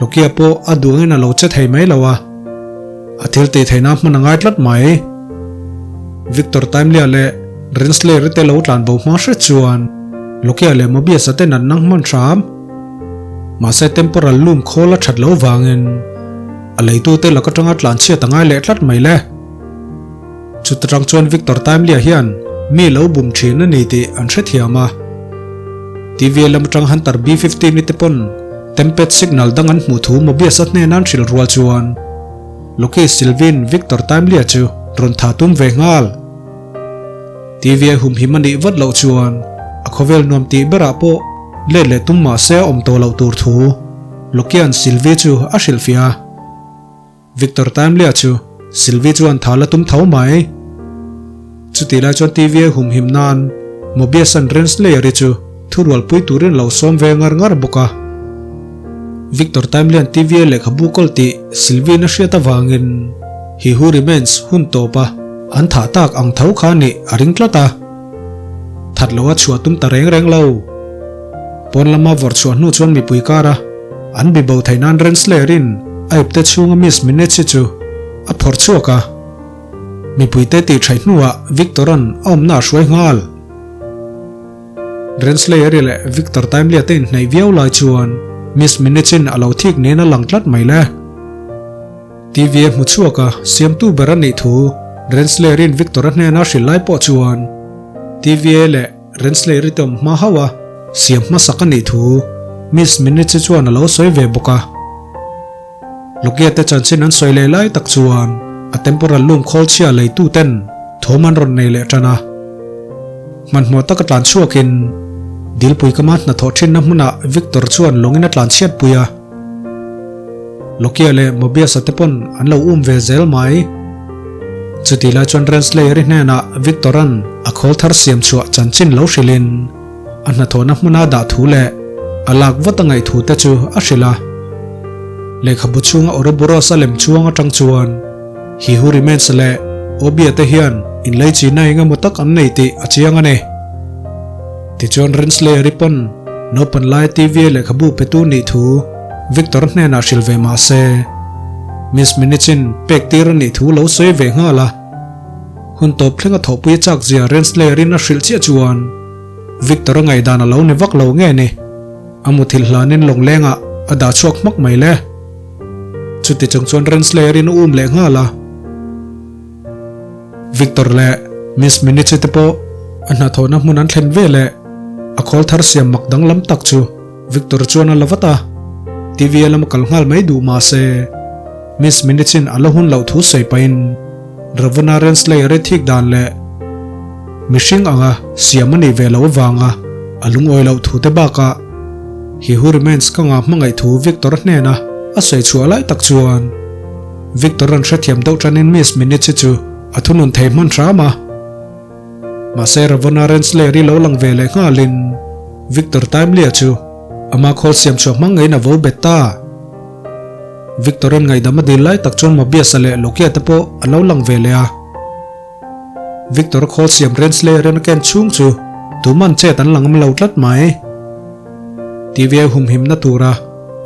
Loki-a pawh a duangin a lo che thei mai lo a, a thil tih theihna hmun a ngai tlat mai. Victor Timely-a leh Renslayer-i te lo tlan bo hma hret chuan Loki-a leh Mobius-a ten an nang hman hram. Mahse Temporal Loom khawl a that loh vangin a leitute lak atanga tlan chhiat a ngai leh tlat mai le. Chuta tang chuan Victor Timely-a hian mi lo bum thin a ni tih an hrethiam a. TV lam atang Hunter B-15 i te pawn Tempest signal dang an hmuh thu Mobius-a hnena an hrilh rual chuan Loki Sylvie-in Victor Timely-a chu rawn tha tum ve nghal. TV a humhim a nih vat loh chuan a khawvel nuam tih berah pawh let leh tum mah se a awm tawh loh tur thu Loki-a'n Sylvie chu a hrilhfiah a. Victor Timely-a chu Sylvie chuan tha la tum tho mai. Chutih lai chuan TV a humhim nan Mobius-a'n Renslayer-i chu thurualpui turin a lo sawm ve ngar ngar bawk a. Victor Timely-a'n TV a lehkhabu kawl tih Sylvie-in a hriat avangin He Who Remains hun tawpa an thah tak ang tho kha nih a ring tlat a. That loa chhuah tum ta reng reng lo. Pawn lama vawrh chhuah hnu chuan mipui kara an bi bo theih nan Renslayer-in a ipte chhunga Miss Minutes-i chu a phawrh chhuak a. Mipuite tih thaih hnuah Victor-a'n a awmna a hruai nghal. Renslayer-i leh Victor Timely-a te inhnaih viau lai chuan Miss Minutes-in a lo thik niin a lang tlat mai le. TV a hmu chhuak a, siamtu ber a nih thu Renslayer-in Victor-a hnena a hrilh lai pawh chuan TVA leh Renslayer-i te awm hma hauh a siam hmasak a nih thu Miss Minutes-i chuan a lo sawi ve bawk a. Logia te chanchin an sawi leh lai tak chuan a temporal loom khawl chhia leitu ten thawm an rawn nei leh tan a. Hmanhmawh taka tlan chhuakin Dilpui kama hnathawh thinna hmunah Victor chuan lawngin a tlan chhiatpui a. Lokia leh Mobius-a te pawn an lo um ve zel mai. Chutih lai chuan Renslayer-i hnenah Victor-a'n a khawl thar siam chhuah chanchin lo hrilhin a hnathawhna hmuna dah thu leh a lak vat a ngaih thu te chu a hrilh a. Lehkhabu chhunga Ouroboros-a lem chuang atang chuan He Who Remains leh Obia te hian inleichina eng emaw tak an nei tih a chiang a ni. Tichuan Renslayer-i pawn naupan lai TV-a lehkhabu petu nih thu Victor hnenah hrilh ve mah se, Miss Minichin pek tir a nih thu lo sawi ve nghal a. Hun tawp thlenga thawhpui a chak zia Renslayer-in a hrilh chiah chuan Victor-a ngaihdan a lo ni vak lo nge ni, a muthilh hlanin lawnglengah a dah chhuak hmak mai le. Chuti chung chuan Renslayer-in a um leh nghal a. Victor leh Miss Minichi te pawh a hnathawhna hmun an thlen ve leh a khawl thar siam mak danglam tak chu Victor chuan a la vat a, TV a lama kal nghal mai duh mah se Miss Minichin a la hun loh thu sawi pahin Ravana Renslayer i thik dan leh mihring anga siam a nih ve loh avanga a lungawi loh thu te bakah He Who Remains ka ngah hmangaih thu Victor hnena a sawi chhuah lai tak chuan Victor an hrethiam deuh tanin Miss Minutes hi chu a thunun thei hman hram a. Mahse Ravonna Renslayer-i lo lang ve leh nghalin Victor Timely-a chu ama khawl siam chhuah hmang ngeiin a vo bet ta. Victor-a'n ngaihdam a dil lai tak chuan Mobius-a leh Loki-a te pawh an lo lang ve leh a. Victor-a khawl siam Renslayer-in a ken chhung chu tuman chet an la ngam lo tlat mai. TVA humhimna tura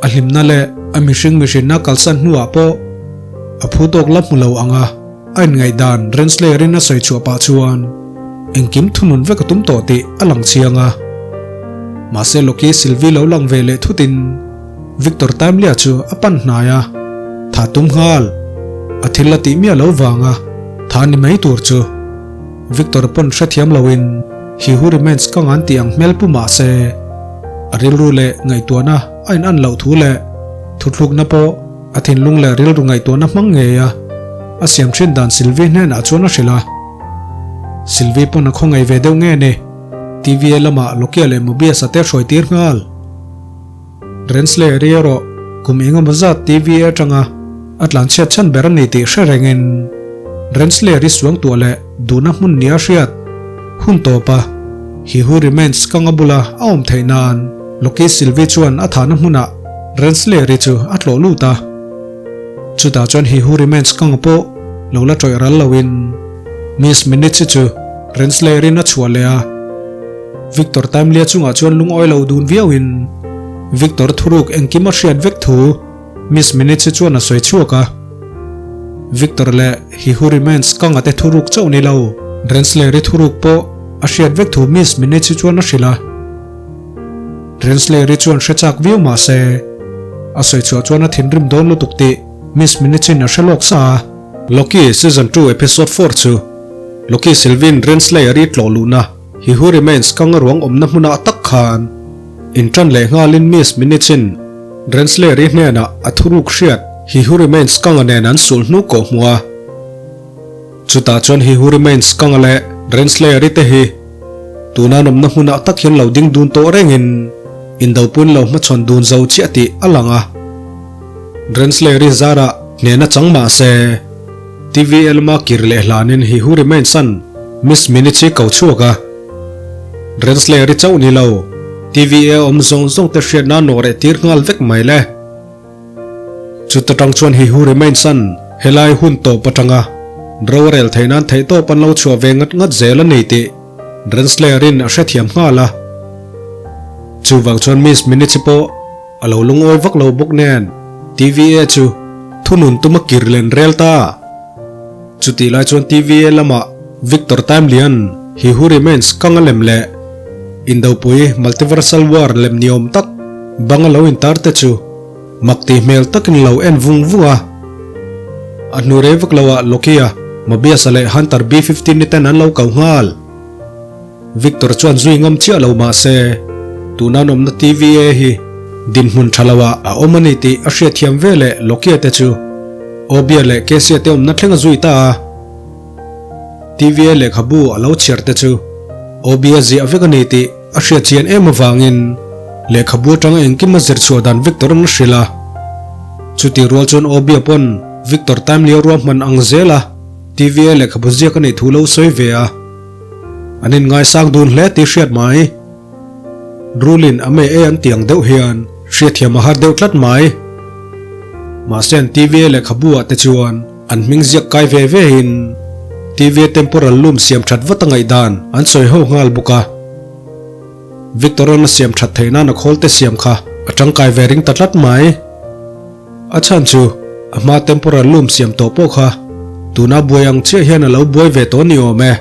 a hlimna leh a mihring mihrinna kalsan hnuah pawh a phu tawk la hmu lo ang a, a inngaihdan Renslayer-in a sawi chhuah pah chuan engkim thunun vek a tum tawh tih a lang chiang a. Mahse Loki Sylvie lo lang ve leh thutin Victor Timely-a chu a pan hnai a, tha tum nghal. A thil la tih miah lo vanga tha ni mai tur chu Victor pawn hrethiam loin He Who Remains ka ngan tih ang hmel pu mah se a rilru leh ngaihtuahna a in an loh thu leh thuthlukna pawh a thinlung leh rilru ngaihtuahna hmang ngei a a siam thin dan Sylvie hnenah chuan a hrilh a. Sylvie pawn a khawngaih ve deuh nge ni? TVA lamah Lokia leh Mobius a te hruai tir nghal. Renslayer-i erawh kum engemaw zat TVA atanga. A tlanchhiat chhan ber a ni tih hre rengin Rensselaer-i suangtuah leh duhna hmun nia hriat hun tawp a, He Who Remains kanga bula a awm theih nan Loki Sylvie chuan a thahna hmunah Rensselaer-i chu a tlawh lut a. Chutah chuan He Who Remains kanga pawh lo la tawih ral loin Miss Minutes-i chu Rensselaer-in a chhuah leh a. Victor Timely-a chungah chuan lungawi lo dun viauin Victor thuruk engkim a hriat vek thu Miss Minutes-i chuan a sawi chhuak a. Victor leh He Who Remains kanga te thuruk chauh ni lo, Rensselaer-i thuruk pawh a hriat vek thu Miss Minutes-i chuan a hrilh a. Rensselaer-i chuan hre chak viau mah se, a sawi chhuah chuan a thinrim dawn lutuk tih Miss Minutes-in a hre lawk sa a. Loki Season 2 Episode 4 chu Loki Sylvie-in Rensselaer-i tlawh luhna He Who Remains kanga ruang awmna hmunah tak khan inṭan leh nghalin Miss Minutes-in Rensselaer-i hnenah a thuruk hriat He Who Remains kanga nen an sulh hnu kawh hmuh a. Chutah chuan He Who Remains kanga leh Rensselaer-i te hi tuna an awmna hmunah tak hian lo ding dun tawh rengin indopuin lo hmachhawn dun zo chiah tih a lang a. Rensselaer-i zarah hnehna chang mah se, TV lama kir leh hlanin He Who Remains-a'n Miss Minutes-i ko chhuak a. Rensselaer-i chauh ni lo, TVA awm zawng zawng te hriatna nawh reh tir nghal vek mai le. Chuta tang chuan He Who Remains-a'n helai hun tawp atanga ro a rel theih nan theihtawp an lo chhuah ve ngat ngat zel a ni tih Rensselaer-in a hrethiam nghal a. Chuvang chuan Miss Minutes-i pawh A lo lungawi vak lo bawk nen TVA chu thunun tuma kir len rel ta. Chutih lai chuan TVA lamah Victor Timelian He Who Remains kang a lem leh Indopui Multiversal War lem ni awm tak bang a lo intar te chu mak tih hmel takin lo en vung vung a. A hnu rei vak loah Loki-a, Mobius-a leh Hunter B-15 ni ten an lo kau nghal. Victor chuan zui ngam chiah lo mah se, tuna an awmna TVA hi dinhmun tha lo ah a awm a ni tih a hriatthiam ve leh Lokia te chu Obia leh Kesia te awmna thleng a zui ta a. TVA lehkhabu a lo chhiar te chu Obia ziah vek a ni tih a hriatchian em avangin lehkhabu atanga engkim a zir chhuah dan Victor an hrilh a. Chutih rual chuan Obia pawn Victor time lio ruahman ang zel a TVA lehkhabu ziak a nih thu lo sawi ve a. An inngaisang dun hle tih hriat mai. Rulin a mei ei an ti ang deuh hian hriatthiam a har deuh tlat mai. Mahse an TVA lehkhabu ah te chuan an hming ziak kai ve ve in TVA temporal loom siam that vat a ngaihdan an sawi ho nghal bawk a. Victor-a'n a siam that theih nan a khawl te siam kha a tangkai ve ring ta tlat mai. A chhan chu a hma temporal loom siam tawh pawh kha tuna buai ang chiah hian a lo buai ve tawh ni awm e.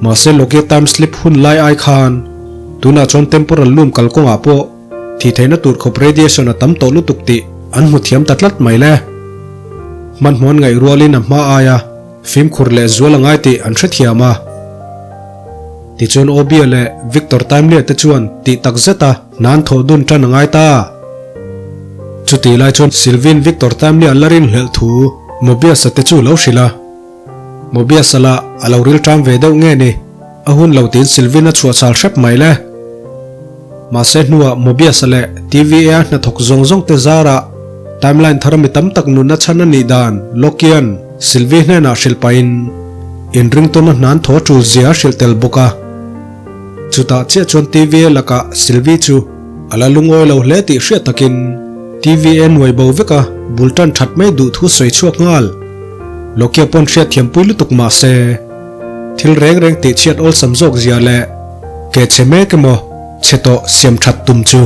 Mahse Logia time slip hun lai ai khan tunah chuan temporal loom kalkawngah pawh thih theihna tur khawp radiation a tam tawh lutuk tih an hmu thiam ta tlat mai le. Hmanhmawh an ngaih rualin a hma aia fimkhur leh zual a ngai tih an hrethiam a. Tichuan Obia leh Victor Timely-a te chuan tih tak zeta hna an thawh dun tan a ngai ta. Chutih lai chuan Sylvie-in Victor Timely-a la rinhlelh thu Mobius-a te chu lo hrilh a. Mobius-a lah a lo rilṭam ve deuh nge ni, a hun lo tiin Sylvie-in a chhuahchhal hrep mai le. Mahse hnuah Mobius-a leh TVA hnathawk zawng zawng te zarah timeline thar mi tam tak nunna chhan a nih dan Loki-a'n Sylvie hnenah hrilh pahin inringtawna hnan thaw a tul zia a hrilh tel bawk a. Chutah chiah chuan TVA lakah Sylvie chu a la lungawi lo hle tih hriat takin TVA nuai bo veka bul tan that mai duh thu sawi chhuak nghal. Loki-a pawn hriatthiampui lutuk mahse thil reng reng tihchhiat awlsam zawk zia leh Ke chhe mek emaw chhe tawh siam that tum chu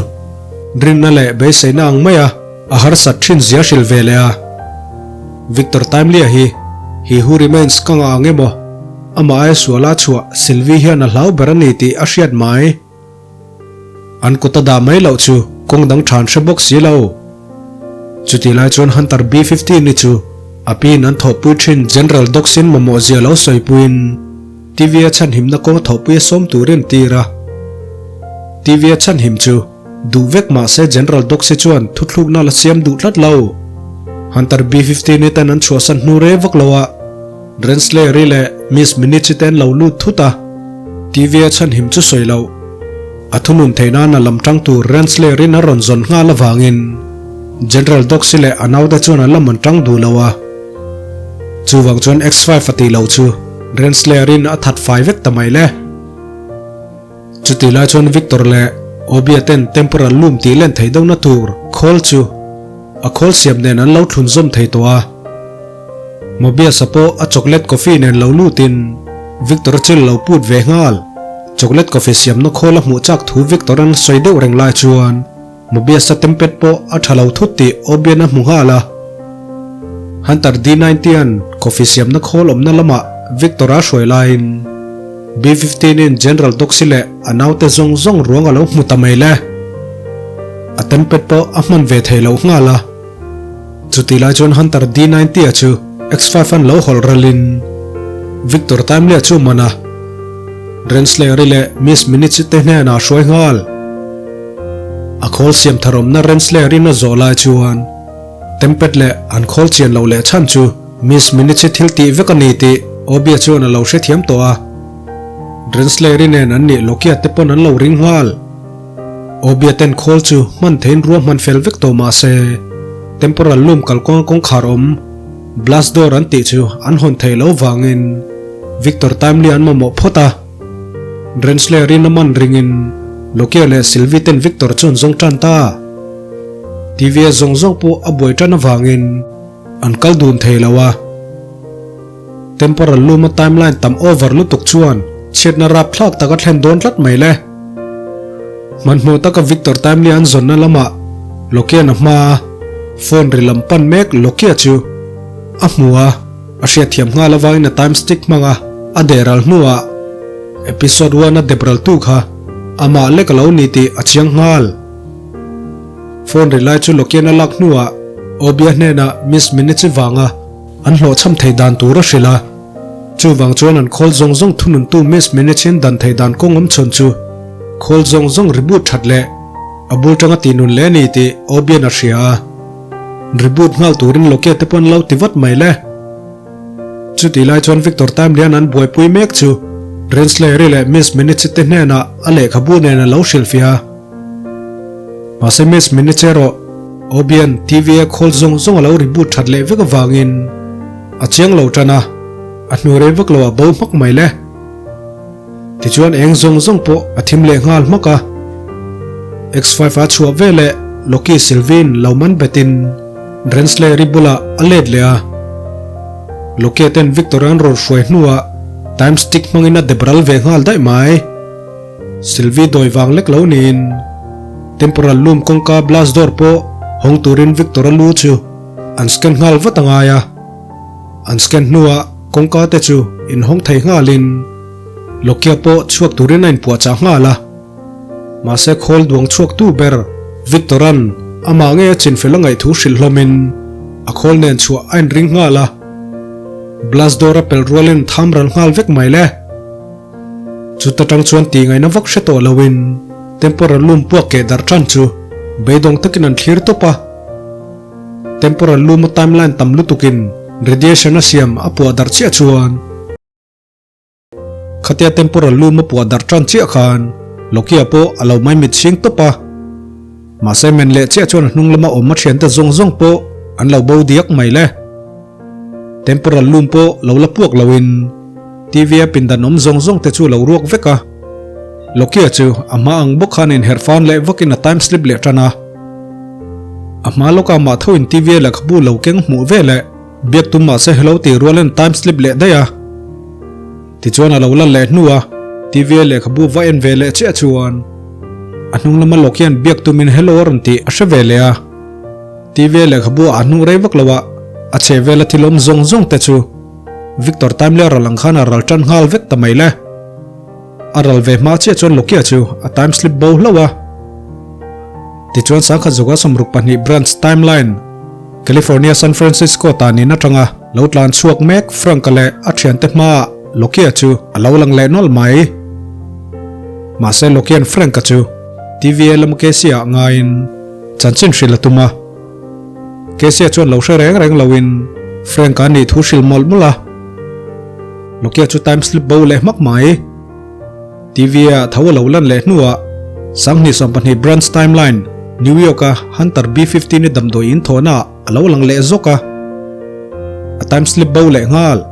rinna leh beiseina ang maia a harsat thin zia hrilh ve leh a. Victor Timely-a hi He Who Remains ka ngah ang emaw amah aia suala chhuah Sylvie hian a hlau ber a ni tih a hriat mai. An kut a dah mai loh chu kawng dang than hre bawk si lo. Chutih lai chuan Hunter B-15 i chu a piin an thawhpui thin General Doxin mamawh zia lo sawipuiin, TV a chhanhimna kawng thawhpui a sawm turin tir a. TV a chhanhim chu duh vek mah se General Doxy chuan thuthlukna la siam duh tlat lo. Hunter B-15 i ten an chhuahsan hnu rei vak lo a, Rensselaer-i leh Miss Minich-i te an lo lut thut a. TV a chhanhim chu sawi loh. A thunun theih nan a lam tang tur Rensselaer-in a rawn zawn nghal avangin General Doxy leh a naute chuan an la man tang duh lo a. Chuvang chuan X-Five a tih loh chu Renslayer-in a that fai vek ta mai le. Chutih lai chuan Victor leh Obia ten Temporal Loom tih len theih deuhna tur khawl chu a khawl siam nen an lo thlun zawm thei tawh a. Mobius-a pawh a chocolate coffee nen lo lutin Victor-a chil lo put ve nghal. Chocolate coffee siamna khawl a hmuh chak thu Victor-a'n sawi deuh reng lai chuan Mobius-a tempet pawh a tha lo thut tih Obian a hmu nghal a. Hunter D-90-a'n coffee siamna khawl awmna lamah Victor-a hruai laiin B-15-in General Doxy leh a naute zawng zawng ruang a lo hmu ta mai le. A tempet pawh a hman ve thei loh nghal a. Chutih lai chuan Hunter D-90-a chu X-5-a'n lo hawlh ralin Victor Timely-a chu man a, Renslayer-i leh Miss Minutes-i te hnenah a hruai nghal. A khawl siam tharawmna Renslayer-in a zawh lai chuan Tempet leh an khawl chian loh leh chhan chu Miss Minutes-i thil tih vek a ni tih Obia chuan a lo hrethiam tawh a. Renslayer-i nen an nih Lokia te pawn an lo ring nghal. Obia ten khawl chu hman theiin ruahman fel vek tawh mah se, Temporal Loom kalkawnga kawngkhar awm, Blast Door an tih chu an hawn theih loh vangin Victor Timely an mamawh phawt a. Renslayer in a man ringin Lokia leh Sylvie ten Victor chu an zawng tan ta. TVA zawng zawng pawh a buai tan avangin an kal dun thei lo a. Temporal Loom a timeline tam over lutuk chuan chhiatna rapthlak tak a thlen dawn tlat mai le. Hmanhmawh taka Victor Timely an zawnna lamah Lokian a hma a, phone ri lam pan mek Lokia chu a hmu a, a hriatthiam nghal avangin a time stick hmang a, a dehral hnuah episode one a depral tu kha amah lek a lo ni tih a chiang nghal. Phone ri lai chu Lokian a lak hnuah Obia hnenah Miss Minutes-i vanga An hlawhchham thei dan tur a hrilh a, chuvang chuan an khawl zawng zawng thununtu Miss Minechin dan thei dan kawng awm chhawn chu khawl zawng zawng reboot that leh a bul tanga tih nun leh a ni tih Obian a hria a, reboot nghal turin Lokia te pawh an lo ti vat mai le. Chutih lai chuan Victor Timelian an buaipui mek chu Renslayer-i leh Miss Minich te hnenah a lehkhabu nen a lo hrilhfiah a. Mahse Miss Minich erawh Obian TV a khawl zawng zawng a lo reboot that leh vek avangin a chiang lo tan a, a hnu rei vak lo a bo hmak mai le. Tichuan eng zawng zawng pawh a thim leh nghal hmak a. X-Five a chhuah ve leh Loki Sylvie-in lo man betin Renslayer-i bulah a let leh a. Loki-a ten Victor-a an rawn hruai hnuah Time Stick hmangin a dep ral ve nghal daih mai. Sylvie dawi vang lek lo niin Temporal Loom kawngka blast door pawh hawng turin Victor-a lu chu an scan nghal vat a ngai a. An scan hnuah kawngka te chu inhawng thei nghalin Lokia pawh chhuak turin a inpuahchah nghal a. Mahse khawl duang chhuaktu ber Victor-a'n amah ngei a chinfel a ngaih thu hrilh hlawmin a khawl nen chhuah a inring nghal a. Blast door a pel rualin tham ral nghal vek mai le. Chuta tang chuan tih ngaihna vak hre tawh loin Temporal Loom puak keh darh tan chu beidawng takin an thlir tawp a. Temporal Loom a timeline tam lutukin radiation a siam a puah darh chiah chuan khatia Temporal Loom a puah darh tan chiah khan Loki-a pawh a lo maimit chhing tawp a. Mahse men leh chiah chuan a hnung lama awm a thiante zawng zawng pawh an lo bo diak mai le. Temporal Loom pawh lo la puak loin TV a pindan awm zawng zawng te chu lo ruak vek a. Loki-a chu a hma ang bawk khan inherh fan leh vakin a time slip leh tan a. A hma lawkah mah tho in TV a lehkhabu lo keng hmuh ve leh biak tum mahse hello tih rualin time slip leh daih a. Tichuan a lo la leh hnu a TV a lehkhabu va en ve leh chiah chuan a hnung lama Loki-a'n biak tumin hello a rawn tih a hre ve leh a. TV a lehkhabu a hnuh rei vak lo a, a chhe vela thil awm zawng zawng te chu Victor Timely ral ang khan a ral tan nghal vek ta mai le. A ral ve hma chiah chuan Lokia chu a time slip bo hlauh a. Tichuan sangkhat zawka 62 branch timeline, California San Francisco tan in atanga lo tlan chhuak mek Frank-a leh a thiante hmaah Lokia chu a lo lang leh nawlh mai. Mahse Lokia'n Frank-a chu TVA lama Casey-ah ngaiin chanchin hrilh a tum a. Casey-a chuan lo hre reng reng loin Frank-a nih thu hrilh mawlh mawlh a. Lokia chu time slip bo leh hmak mai. TV-a tho a lo lan leh hnuah 2022 branch timeline. New York-a Hunter B-15 i damdawi in thawhnaah a lo lang leh zawk a, a time slip bo leh nghal.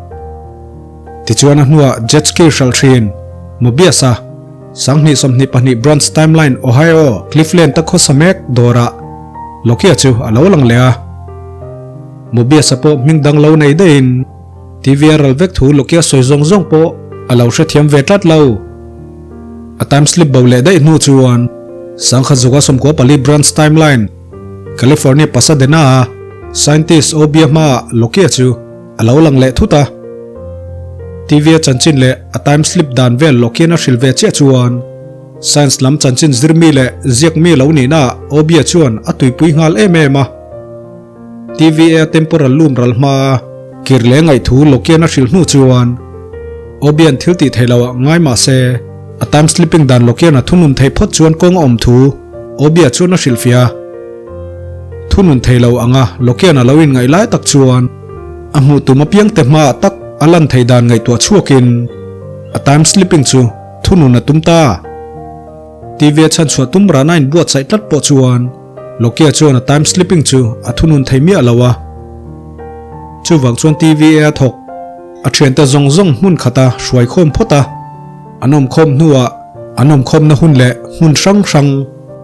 Tichuan a hnuah jet ski hralh thin Mobius-a 2022 Branch Timeline Ohio Cleveland-a khawsa mek dawrah Loki-a chu a lo lang leh a. Mobius-a pawh hming dang lo nei daihin TV-a ral vek thu Loki-a sawi zawng zawng pawh a lo hrethiam ve tlat lo. A time slip bo leh daih hnu chuan 1994 Branch Timeline California Pasadena-a scientist Obia hmaah Loki-a chu a lo lang leh thut a. TV-a chanchin leh a time slip dan vel Loki-a'n a hrilh ve chiah chuan science lam chanchin zirmi leh ziakmi lo nihnaah Obia chuan a tuipui nghal em em a. TVA temporal loom ral hmaa kir leh ngaihthu Lokian a hrilh hnu chuan Obian thil tih theih loh ah ngai mah se a time slipping dan Lokian a thunun theih phawt chuan kawng a awm thu Obia chuan a hrilhfiah a. Thunun thei lo anga Lokian a lo inngaih lai tak chuan a hmuh tum apiang te hmaah tak a lan theih dan ngaihtuah chhuakin a time slipping chu thunun a tum ta. TVA chhanchhuah tum rana a inbuatsaih tlat pawh chuan Lokia chuan a time slipping chu a thunun thei miah lo a. Chuvang chuan TVA a thawk a thiante zawng zawng hmun khata hruai khawm phawt a, an awm khawm hnuah an awm khawmna hun leh hmun hrang hrang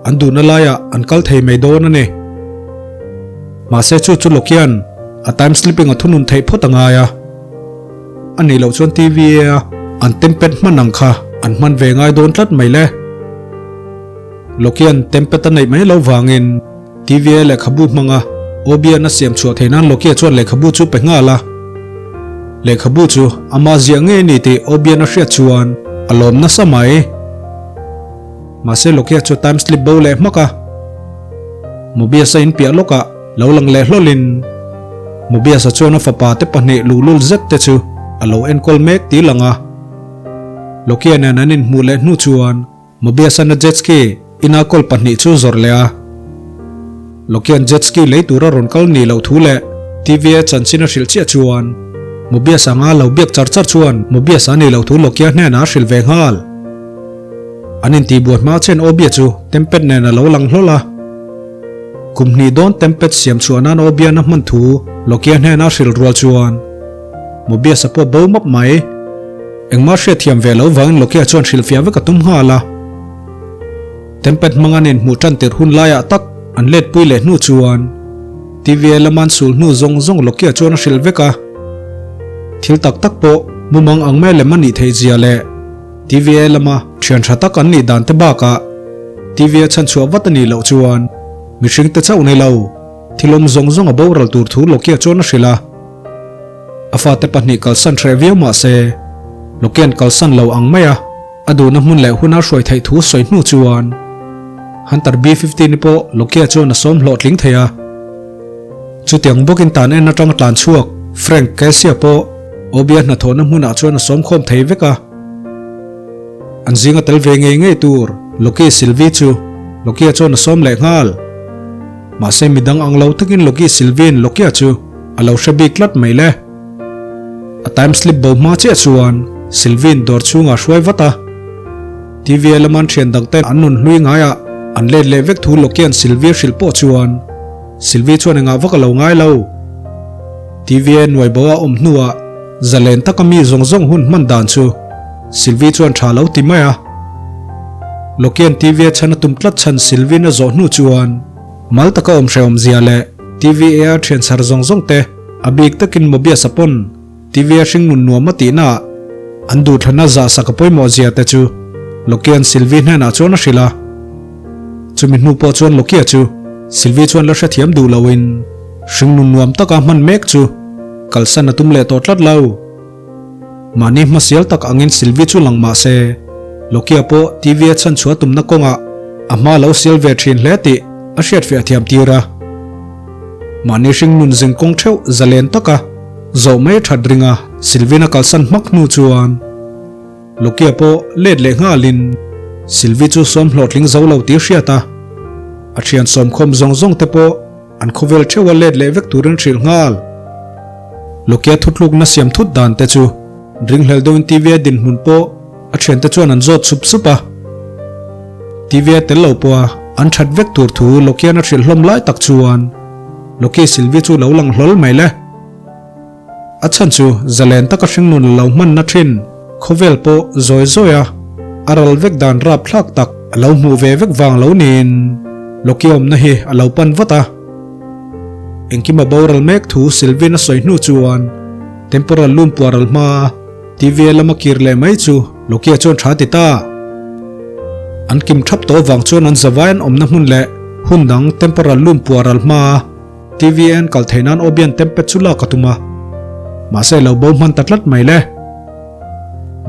an duhna laiah an kal thei mai dawn a ni. Mahse chu chu Lokia'n a time slipping a thunun theih phawt a ngai a. A nih loh chuan TVA a an tempet hman ang kha an hman ve ngai dawn tlat mai le. Lokia'n tempet a neih mai lo vangin TVA lehkhabu hmanga Obian a siam chhuah theih nan Lokia chuan lehkhabu chu pe nghal a. Lehkhabu chu ama ziah ngei a ni tih Obian a hriat chuan a lawm nasa mai. Mahse Lokia chu time slip bo leh hmak a. Mobius a inpiah lawkah lo lang leh hlawlin Mobius-a chuan a fapa te pahnih luhlul zet te chu a lo enkawl mek tih lang a. Lokia nen an inhmuh leh hnu chuan Mobius-an a jet ski ina kawl pahnih chu zawrh leh a. Lokian jet ski lei tura rawn kal ni loh thu leh TVA chanchin a hrilh chiah chuan Mobius anga lo biak char char chuan Mobius a nih loh thu Lokia hnenah a hrilh ve nghal. An intihbuai hma chen Obia chu Tempet nen a lo lang hlawl a. Kum hnih dawn Tempet siam chhuah nan Obian a hman thu Lokia hnenah a hrilh rual chuan Mobius a pawh bo map mai. Engmah hriatthiam ve lo vangin Lokia chuan hrilhfiah vek a tum nghal a. Tempet hmanga nen hmuh tan tirh hun laiah tak an letpui leh hnu chuan TVA lama an sul hnu zawng zawng Lokia chuan a hrilh vek a. Thil tak tak pawh mumang ang mai lem a nih theih zia leh TVA lama thian tha tak an nih dan te bakah TVA chhanchhuah vat a nih loh chuan mihring te chauh ni lo thil awm zawng zawng a boral tur thu Lokia chuan a hrilh a. A fate pahnih kalsan hreh viau mah se, Lokian kalsan lo ang mai a, a duhna hmun leh huna hruai theih thu sawi hnu chuan Hunter B-15 i pawh Lokia chuan a sawm hlawhtling thei a. Chutiang bawkin tan en atanga tlan chhuak Frank Cassia pawh Obia hnathawhna hmunah chuan a sawm khawm thei vek a. An zinga tel ve ngei ngei tur Loki Sylvie chu Lokia chuan a sawm leh nghal. Mahse midang ang lo takin Loki Sylvie-in Lokia chu A lo hre bik tlat mai le. A time slip bo hma chiah chuan Sylvie-in dawr chhungah hruai vat a. TVA lama an thian dang ten an nun hlui ngaiah an let leh vek thu Lokian Sylvie hrilh pawh chuan Sylvie chuan engah vak a lo ngai lo. TVA nuai bo a awm hnuah zalen taka mi zawng zawng hun hman dan chu Sylvie chuan tha lo ti mai a. Lokian TVA chhan a tum tlat chhan Sylvie-in a zawh hnu chuan Mal taka awm hrehawm zia leh TVA thian chhar zawng zawng te a bik takin Mobius a pawn TVA hringnun nuam a tihna ah an duhthlana zah sak a pawimawh zia te chu Lokia'n Sylvie hnenah chuan a hrilh a. Chumi hnu pawh chuan Lokia chu Sylvie chuan la hrethiam duh loin hringnun nuam taka hman mek chu kalsan a tum leh tawh tlat lo. Mahni hmasial tak angin Sylvie chu lang mah se, Lokia pawh TV-a chhanchhuah tumna kawngah a hma lo sial ve thin hle tih a hriatfiah thiam tir a. Mahni hring nun zing kawng theuh zalen taka zawh mai a that ringa Sylvie-na kalsan hmak hnu chuan Lokia pawh let leh nghalin Sylvie chu sawm hlawhtling zo lo tih hriat a, a thian sawmkhawm zawng zawng te pawh An khawvel theuh a let leh vek turin hrilh nghal. Lokia thutlukna siam thut dan te chu ringhlel deuhin TVA dinhmun pawh a thiante chuan an zawt sup sup a. TVA tel lo pawha An that vek tur thu Lokian a hrilh hlawm lai tak chuan Loki Sylvie chu lo lang hlawl mai le. A chhan chu zalen taka hringnun a lo hmanna thin khawvel pawh zawi zawi a, a ral vek dan rapthlak tak a lo hmuh ve vek vang lo niin Loki awmna hi a lo pan vat a. Engkim a boral mek thu Sylvie-in a sawi hnu chuan Temporal Loom puaral hma TVA lama kir leh mai chu Loki-a chuan tha ti ta. An kim thap tawh vang chuan an zavai an awmna hmun leh hun dang Temporal Loom puaral hma TVN kal theih nan Obian Tempet chu lak a tum a, mahse lo bo hman ta tlat mai le.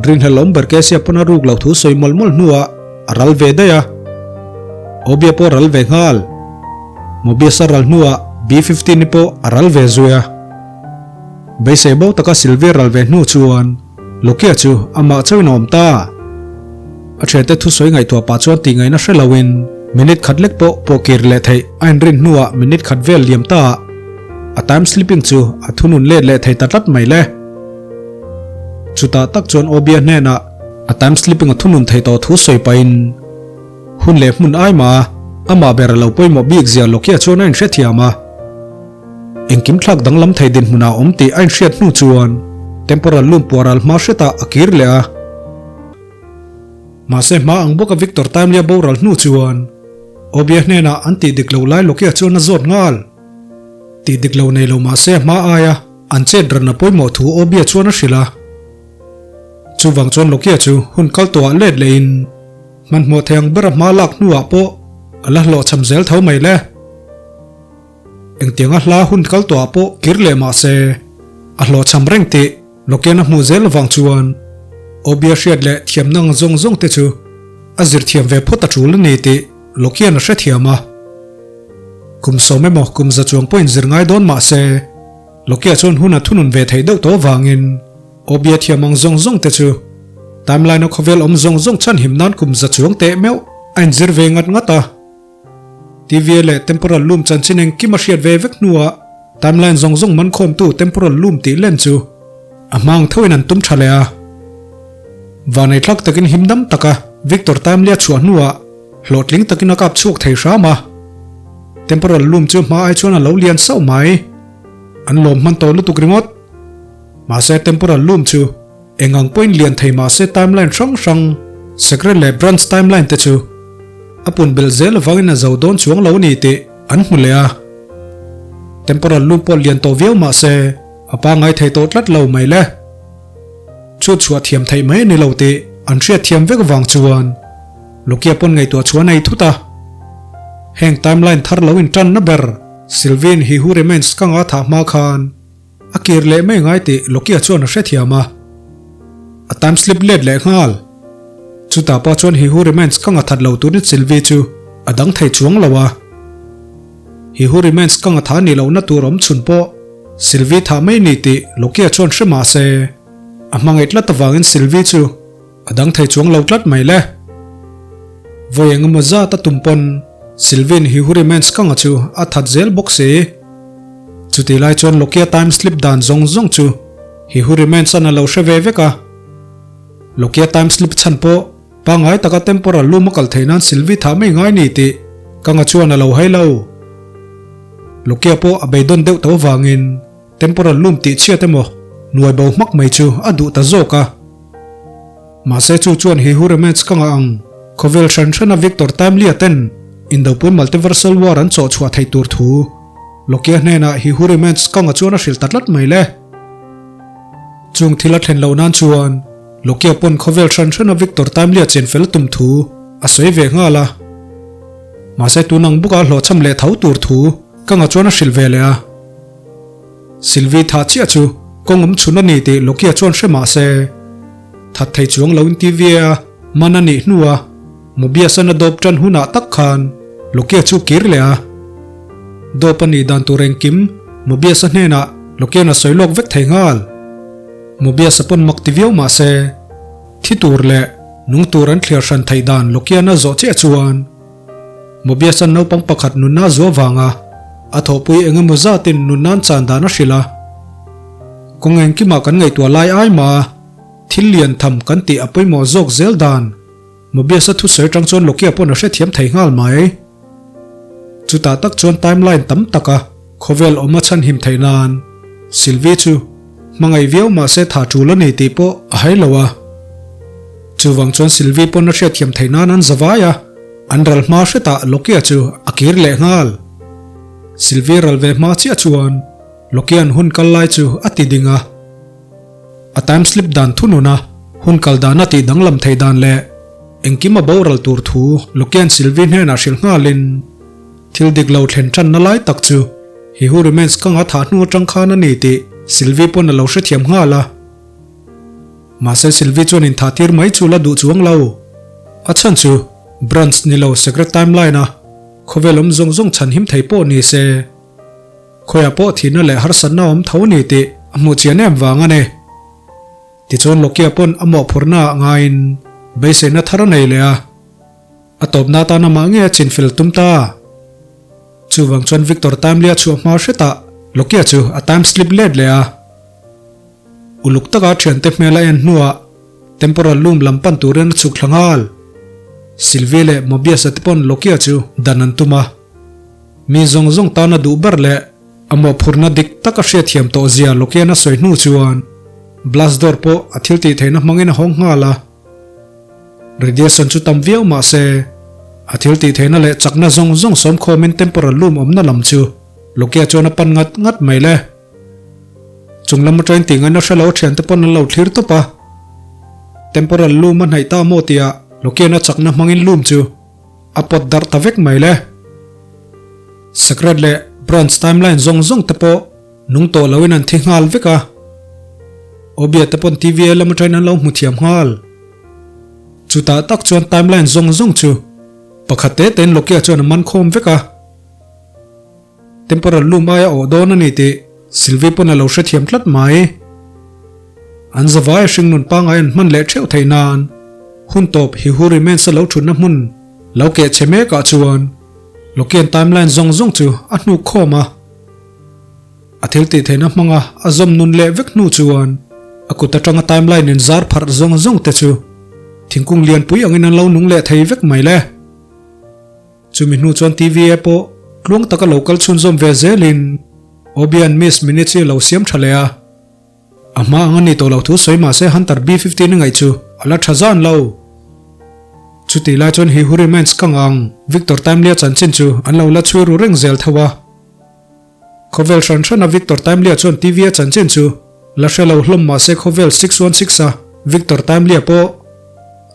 Rinhlelh awm ber Kesia pawn a ruk lo thu sawi mawlh mawlh hnuah a ral ve daih a, Obia pawh a ral ve nghal. Mobius a ral hnuah B-15 i pawh a ral ve zui a. Beisei bo taka Sylvia ral ve hnu chuan Lokia chu amah chauhin a awm ta. A thiante thusawi ngaihtuah pah chuan tih ngaihna hre loin minute khat lek pawh pawh kir leh theih a inrin hnuah minute khat vel liam ta a time slipping chu a thunun let leh thei ta tlat mai le. Chutah tak chuan Obia hnenah a time slipping a thunun thei tawh thu sawi pahin hun leh hmun ai mah a amah ber a lo pawimawh bik zia Lokia chuan a inhrethiam a. Engkim thlak danglam thei dinhmun ah awm tih a inhriat hnu chuan Temporal Loom puaral hma hretah a kir leh a. Mahse hma ang bawka Victor Timely-a boral hnu chuan Obia hnenah an tih dik lo lai Loki-a chuan a zawt nghal. Tih dik lo nei lo mahse hma aia an chet ran a pawimawh thu Obia chuan a hrilh a. Chuvang chuan Loki-a chu hun kal tawhah let lehin hmanhmawh thei ang bera hma lak hnuah pawh a la hlawhchham zel tho mai le. Engtianga hla hun kal tawhah pawh kir leh mah se, a hlawhchham reng tih Lokian a hmuh zel avang chuan Obia hriat leh thiamna ang zawng zawng te chu a zir thiam ve phawt a tul a ni tih Lokian a hrethiam a. Kum sawm emaw kum za chuang pawhin zir ngai dawn mah se, Lokia chuan hun a thunun ve theih deuh tawh avangin Obia thiam ang zawng zawng te chu timeline a khawvel awm zawng zawng chhanhim nan kum za chuang teh meuh a inzir ve ngat ngat a. TVA leh Temporal Loom chanchin engkim a hriat ve vek hnuah timeline zawng zawng man khawmtu Temporal Loom tih len chu a hmang thoin an tum tha leh a. Vanei thlak takin him dam taka Victor Timely a chhuah hnuah hlawhtling takin a kap chhuak thei hram a. Temporal Loom chu hma ai chuan a lo lian sauh mai. An lawm hman tawh lutuk ringawt. Mahse Temporal Loom chu Eng ang pawhin lian thei mah se timeline hrang hrang, secret leh branch timeline te chu a pun belh zel avangin a zo dawn chuang lo a ni tih an hmu leh a. Temporal loop pawh lian tawh viau mah se a pangngai thei tawh tlat lo mai le. Chhut chhuah thiam theih mai a ni lo tih an hriat thiam vek avang chuan Lokia pawn ngaihtuah chhuah a nei thut a. Heng timeline thar lo intanna ber Sylvie-in He Who Remains ka ngah thah hma khan A kir leh mai ngai tih Loki-a chuan a hrethiam a, a time slip let leh nghal. Chutah pawh chuan He Who Remains ka ngathat lo turin Sylvie chu a dang thei chuang lo a. He Who Remains ka ngatha nih lohna tur awm chhun pawh Sylvie thah mai ni tih Loki-a chuan hre mah se, a hmangaih tlat avangin Sylvie chu A dang thei chuang lo tlat mai le. Vawi eng emaw zat a tum pawn Sylvie hi Hurrymans ka nga chu a that zel bawk si. Chutih lai chuan Lokia time slip dan zawng zawng chu hi Hurrymans an a lo hre ve vek a. Lokia time slip chhan pawh pangngai taka temporal loom a kal theih nan Sylvie thah mai ngai ni tih ka nga chuan a lo hai lo. Lokia pawh a beidawn deuh tho vangin Temporal loom tih chhiat emaw nuai bo hmak mai chu a duh ta zawk a. Mahse chu chuan he hu romance ka ngah ang, khawvel hran hrana Victor Timely-a ten Indopui Multiversal War an chawh chhuah theih tur thu Loki-a hnenah he hu romance ka ngah chuan a hrilh ta tlat mai le. Chung thil a thlen loh nan chuan Loki-a pawn khawvel hran hrana Victor Timely-a chen fel a tum thu a sawi ve nghal a. Mahse tun ang bawka hlawhchham leh tho tur thu ka ngah chuan a hrilh ve leh a. Sylvie tha chiah chu kawng awm chhun a ni tih Loki-a chuan hre mah se, that thei chuang lo in TVA a man a nih hnua Mobius-an a dawp tan hunah tak khan Loki-a chu kir leh a. Dawp a nih dan tur engkim Mobius-a hnenah Loki-an a sawi lawk vek thei nghal. Mobius-a pawn mak ti viau mah se, thi tur leh nung tur an thliar hran theih dan Loki-an a zawh chiah chuan, Mobius-an naupang pakhat nunna a zuah vanga a thawhpui eng emaw zatin nunna'n chan dan a hrilh a. Kawng engkimah kan ngaihtuah lai ai mah a, thil lian tham kan tih a pawimawh zawk zel dan Mobius-a thusawi atang chuan Loki-a pawn a hrethiam thei nghal mai. Chutah tak chuan timeline tam taka khawvel awm a chhanhim theih nan Sylvie chu hmangaih viau mahse tha tul a ni tih pawh a hai lo a. Chuvang chuan Sylvie pawn a hriatthiam theih nan an zavai a, an ral hma hretah Loki-a chu a kir leh nghal. Sylvie ral ve hma chiah chuan Loki-a'n hun kal lai chu a ti ding a. A time slip dan thunun a, hun kal dan a tih danglam theih dan leh engkim a boral tur thu Loki-a'n Sylvie hnenah hrilh nghalin thil dik lo thlen tanna lai tak chu He Who Remains ka nga thah hnu atang khan a ni tih Sylvie pawn a lo hrethiam nghal a. Mahse Sylvie chuan inthah tir mai chu la duh chuang lo. A chhan chu Branch ni lo Sacred Timeline a khawvel awm zawng zawng chhan him thei pawh ni se. Khawiah pawh thihna leh harsatna awm tho ni tih a hmuh chian em vang a ni. Tichuan Lokia pawn a mawhphurhna ah ngaiin beiseina thar a nei leh a, a tawpna atan amah nge a chinfel tum ta. Chuvang chuan Victor Timely-a chhuah hma hretah Lokia chu a time slip let leh a. Uluk taka a thiante hmel a en hnuah Temporal Loom lam pan turin a chhuk thla nghal. Sylvie leh Mobius-a te pawn Lokia chu dan an tum a. Mi zawng zawng tana duh ber leh a mawhphurhna dik tak a hriatthiam tawh zia Lokian a sawi hnu chuan blast door pawh a thil tih theihna hmangin a hawng nghal a. Radiation chu tam viau mah se a thil tih theihna leh chakna zawng zawng sawmkhawmin temporal loom awmna lam chu Lokia chuan a pan ngat ngat mai le. Chung lam atangin tih ngaihna hre lo a thiante pawn an lo thlir tawp a. Temporal loom a hnaih ta maw tihah Lokian a chakna hmangin loom chu A pawt darh ta vek mai le. Secret leh Branch timeline zawng zawng te pawh nung tawh loin an thi nghal vek a. Obia te pawn TVA lam atangin an lo hmu thiam nghal. Chutah tak chuan timeline zawng zawng chu pakhat te tein Loki-a chuan a man khawm vek a. Temporal loom aia awh dawn a ni tih Sylvie pawn a lo hrethiam tlat mai. An zavai hringnun pangai an hman leh theuh theih nan hun tawp He Who Remains a lo thutna hmun lo keh chhe mekah chuan Loki-a'n timeline zawng zawng chu a hnuk khawm a. A thil tih theihna hmanga a zawm nun leh vek hnu chuan a kut atanga timeline in zar pharh zawng zawng te chu thingkung lianpui angin an lo nung leh thei vek mai le. Chumi hnu chuan TVA pawh tluang taka lo kal chhunzawm ve zelin Obian Miss Minutes hi a lo siam tha leh a. A hma ang a ni tawh lo thu sawi mahse Hunter B-15 a ngaih chu a la tha zan lo. Chutih lai chuan He Who Remains ka ngang Victor Timely-a chanchin chu an lo la chhui ru reng zel tho a. Khawvel hran hrana Victor Timely-a chuan TVA chanchin chu la hre lo hlawm mahse khawvel 616 a Victor Timely-a pawh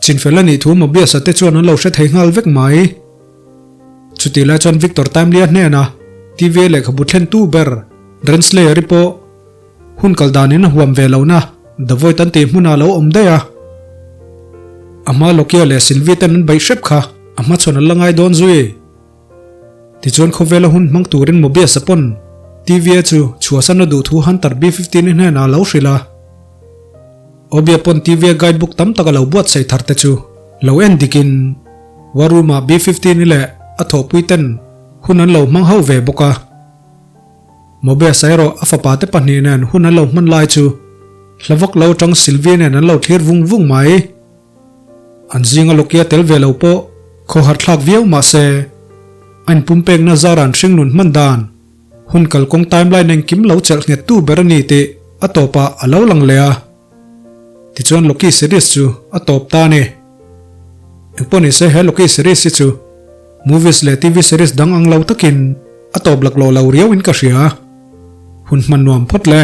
chinfel a nih thu Mobius-a te chuan an lo hre thei nghal vek mai. Chutih lai chuan Victor Timely-a hnena TVA lehkhabu thlentu ber Renslayer-i pawh Hun kal danin a huam ve lohna The Void an tih hmunah a lo awm daih a. A hma Lokia leh Sylvie ten an beih hrep kha a hmachhawn an la ngai dawn zui. Tichuan khawvela hun hmang turin Mobius a pawn TVA chu chhuahsan a duh thu Hunter B-15 i hnenah a lo hrilh a. Obia pawn TVA guidebook tam tak a lo buatsaih thar te chu lo en dikin War Room-ah B-15 i leh a thawhpui ten hun an lo hmang ho ve bawk a. Mobius-a erawh a fapa te pahnih nen hun an lo hman lai chu hla vak lo atang Sylvia nen an lo thlir vung vung mai. An zinga Loki-a tel ve lo pawh khawhar thlak viau mah se, a inpumpekna zara an hringnun hman dan, hun kalkawng timeline engkim lo chelh nghettu ber a ni tih a tawpah a lo lang leh a. Tichuan Loki series chu a tawp ta a ni. Engpawh ni se he Loki series hi chu movies leh TV series dang ang lo takin a tawp laklawh lo riau in ka hria. Hun hman nuam phawt le.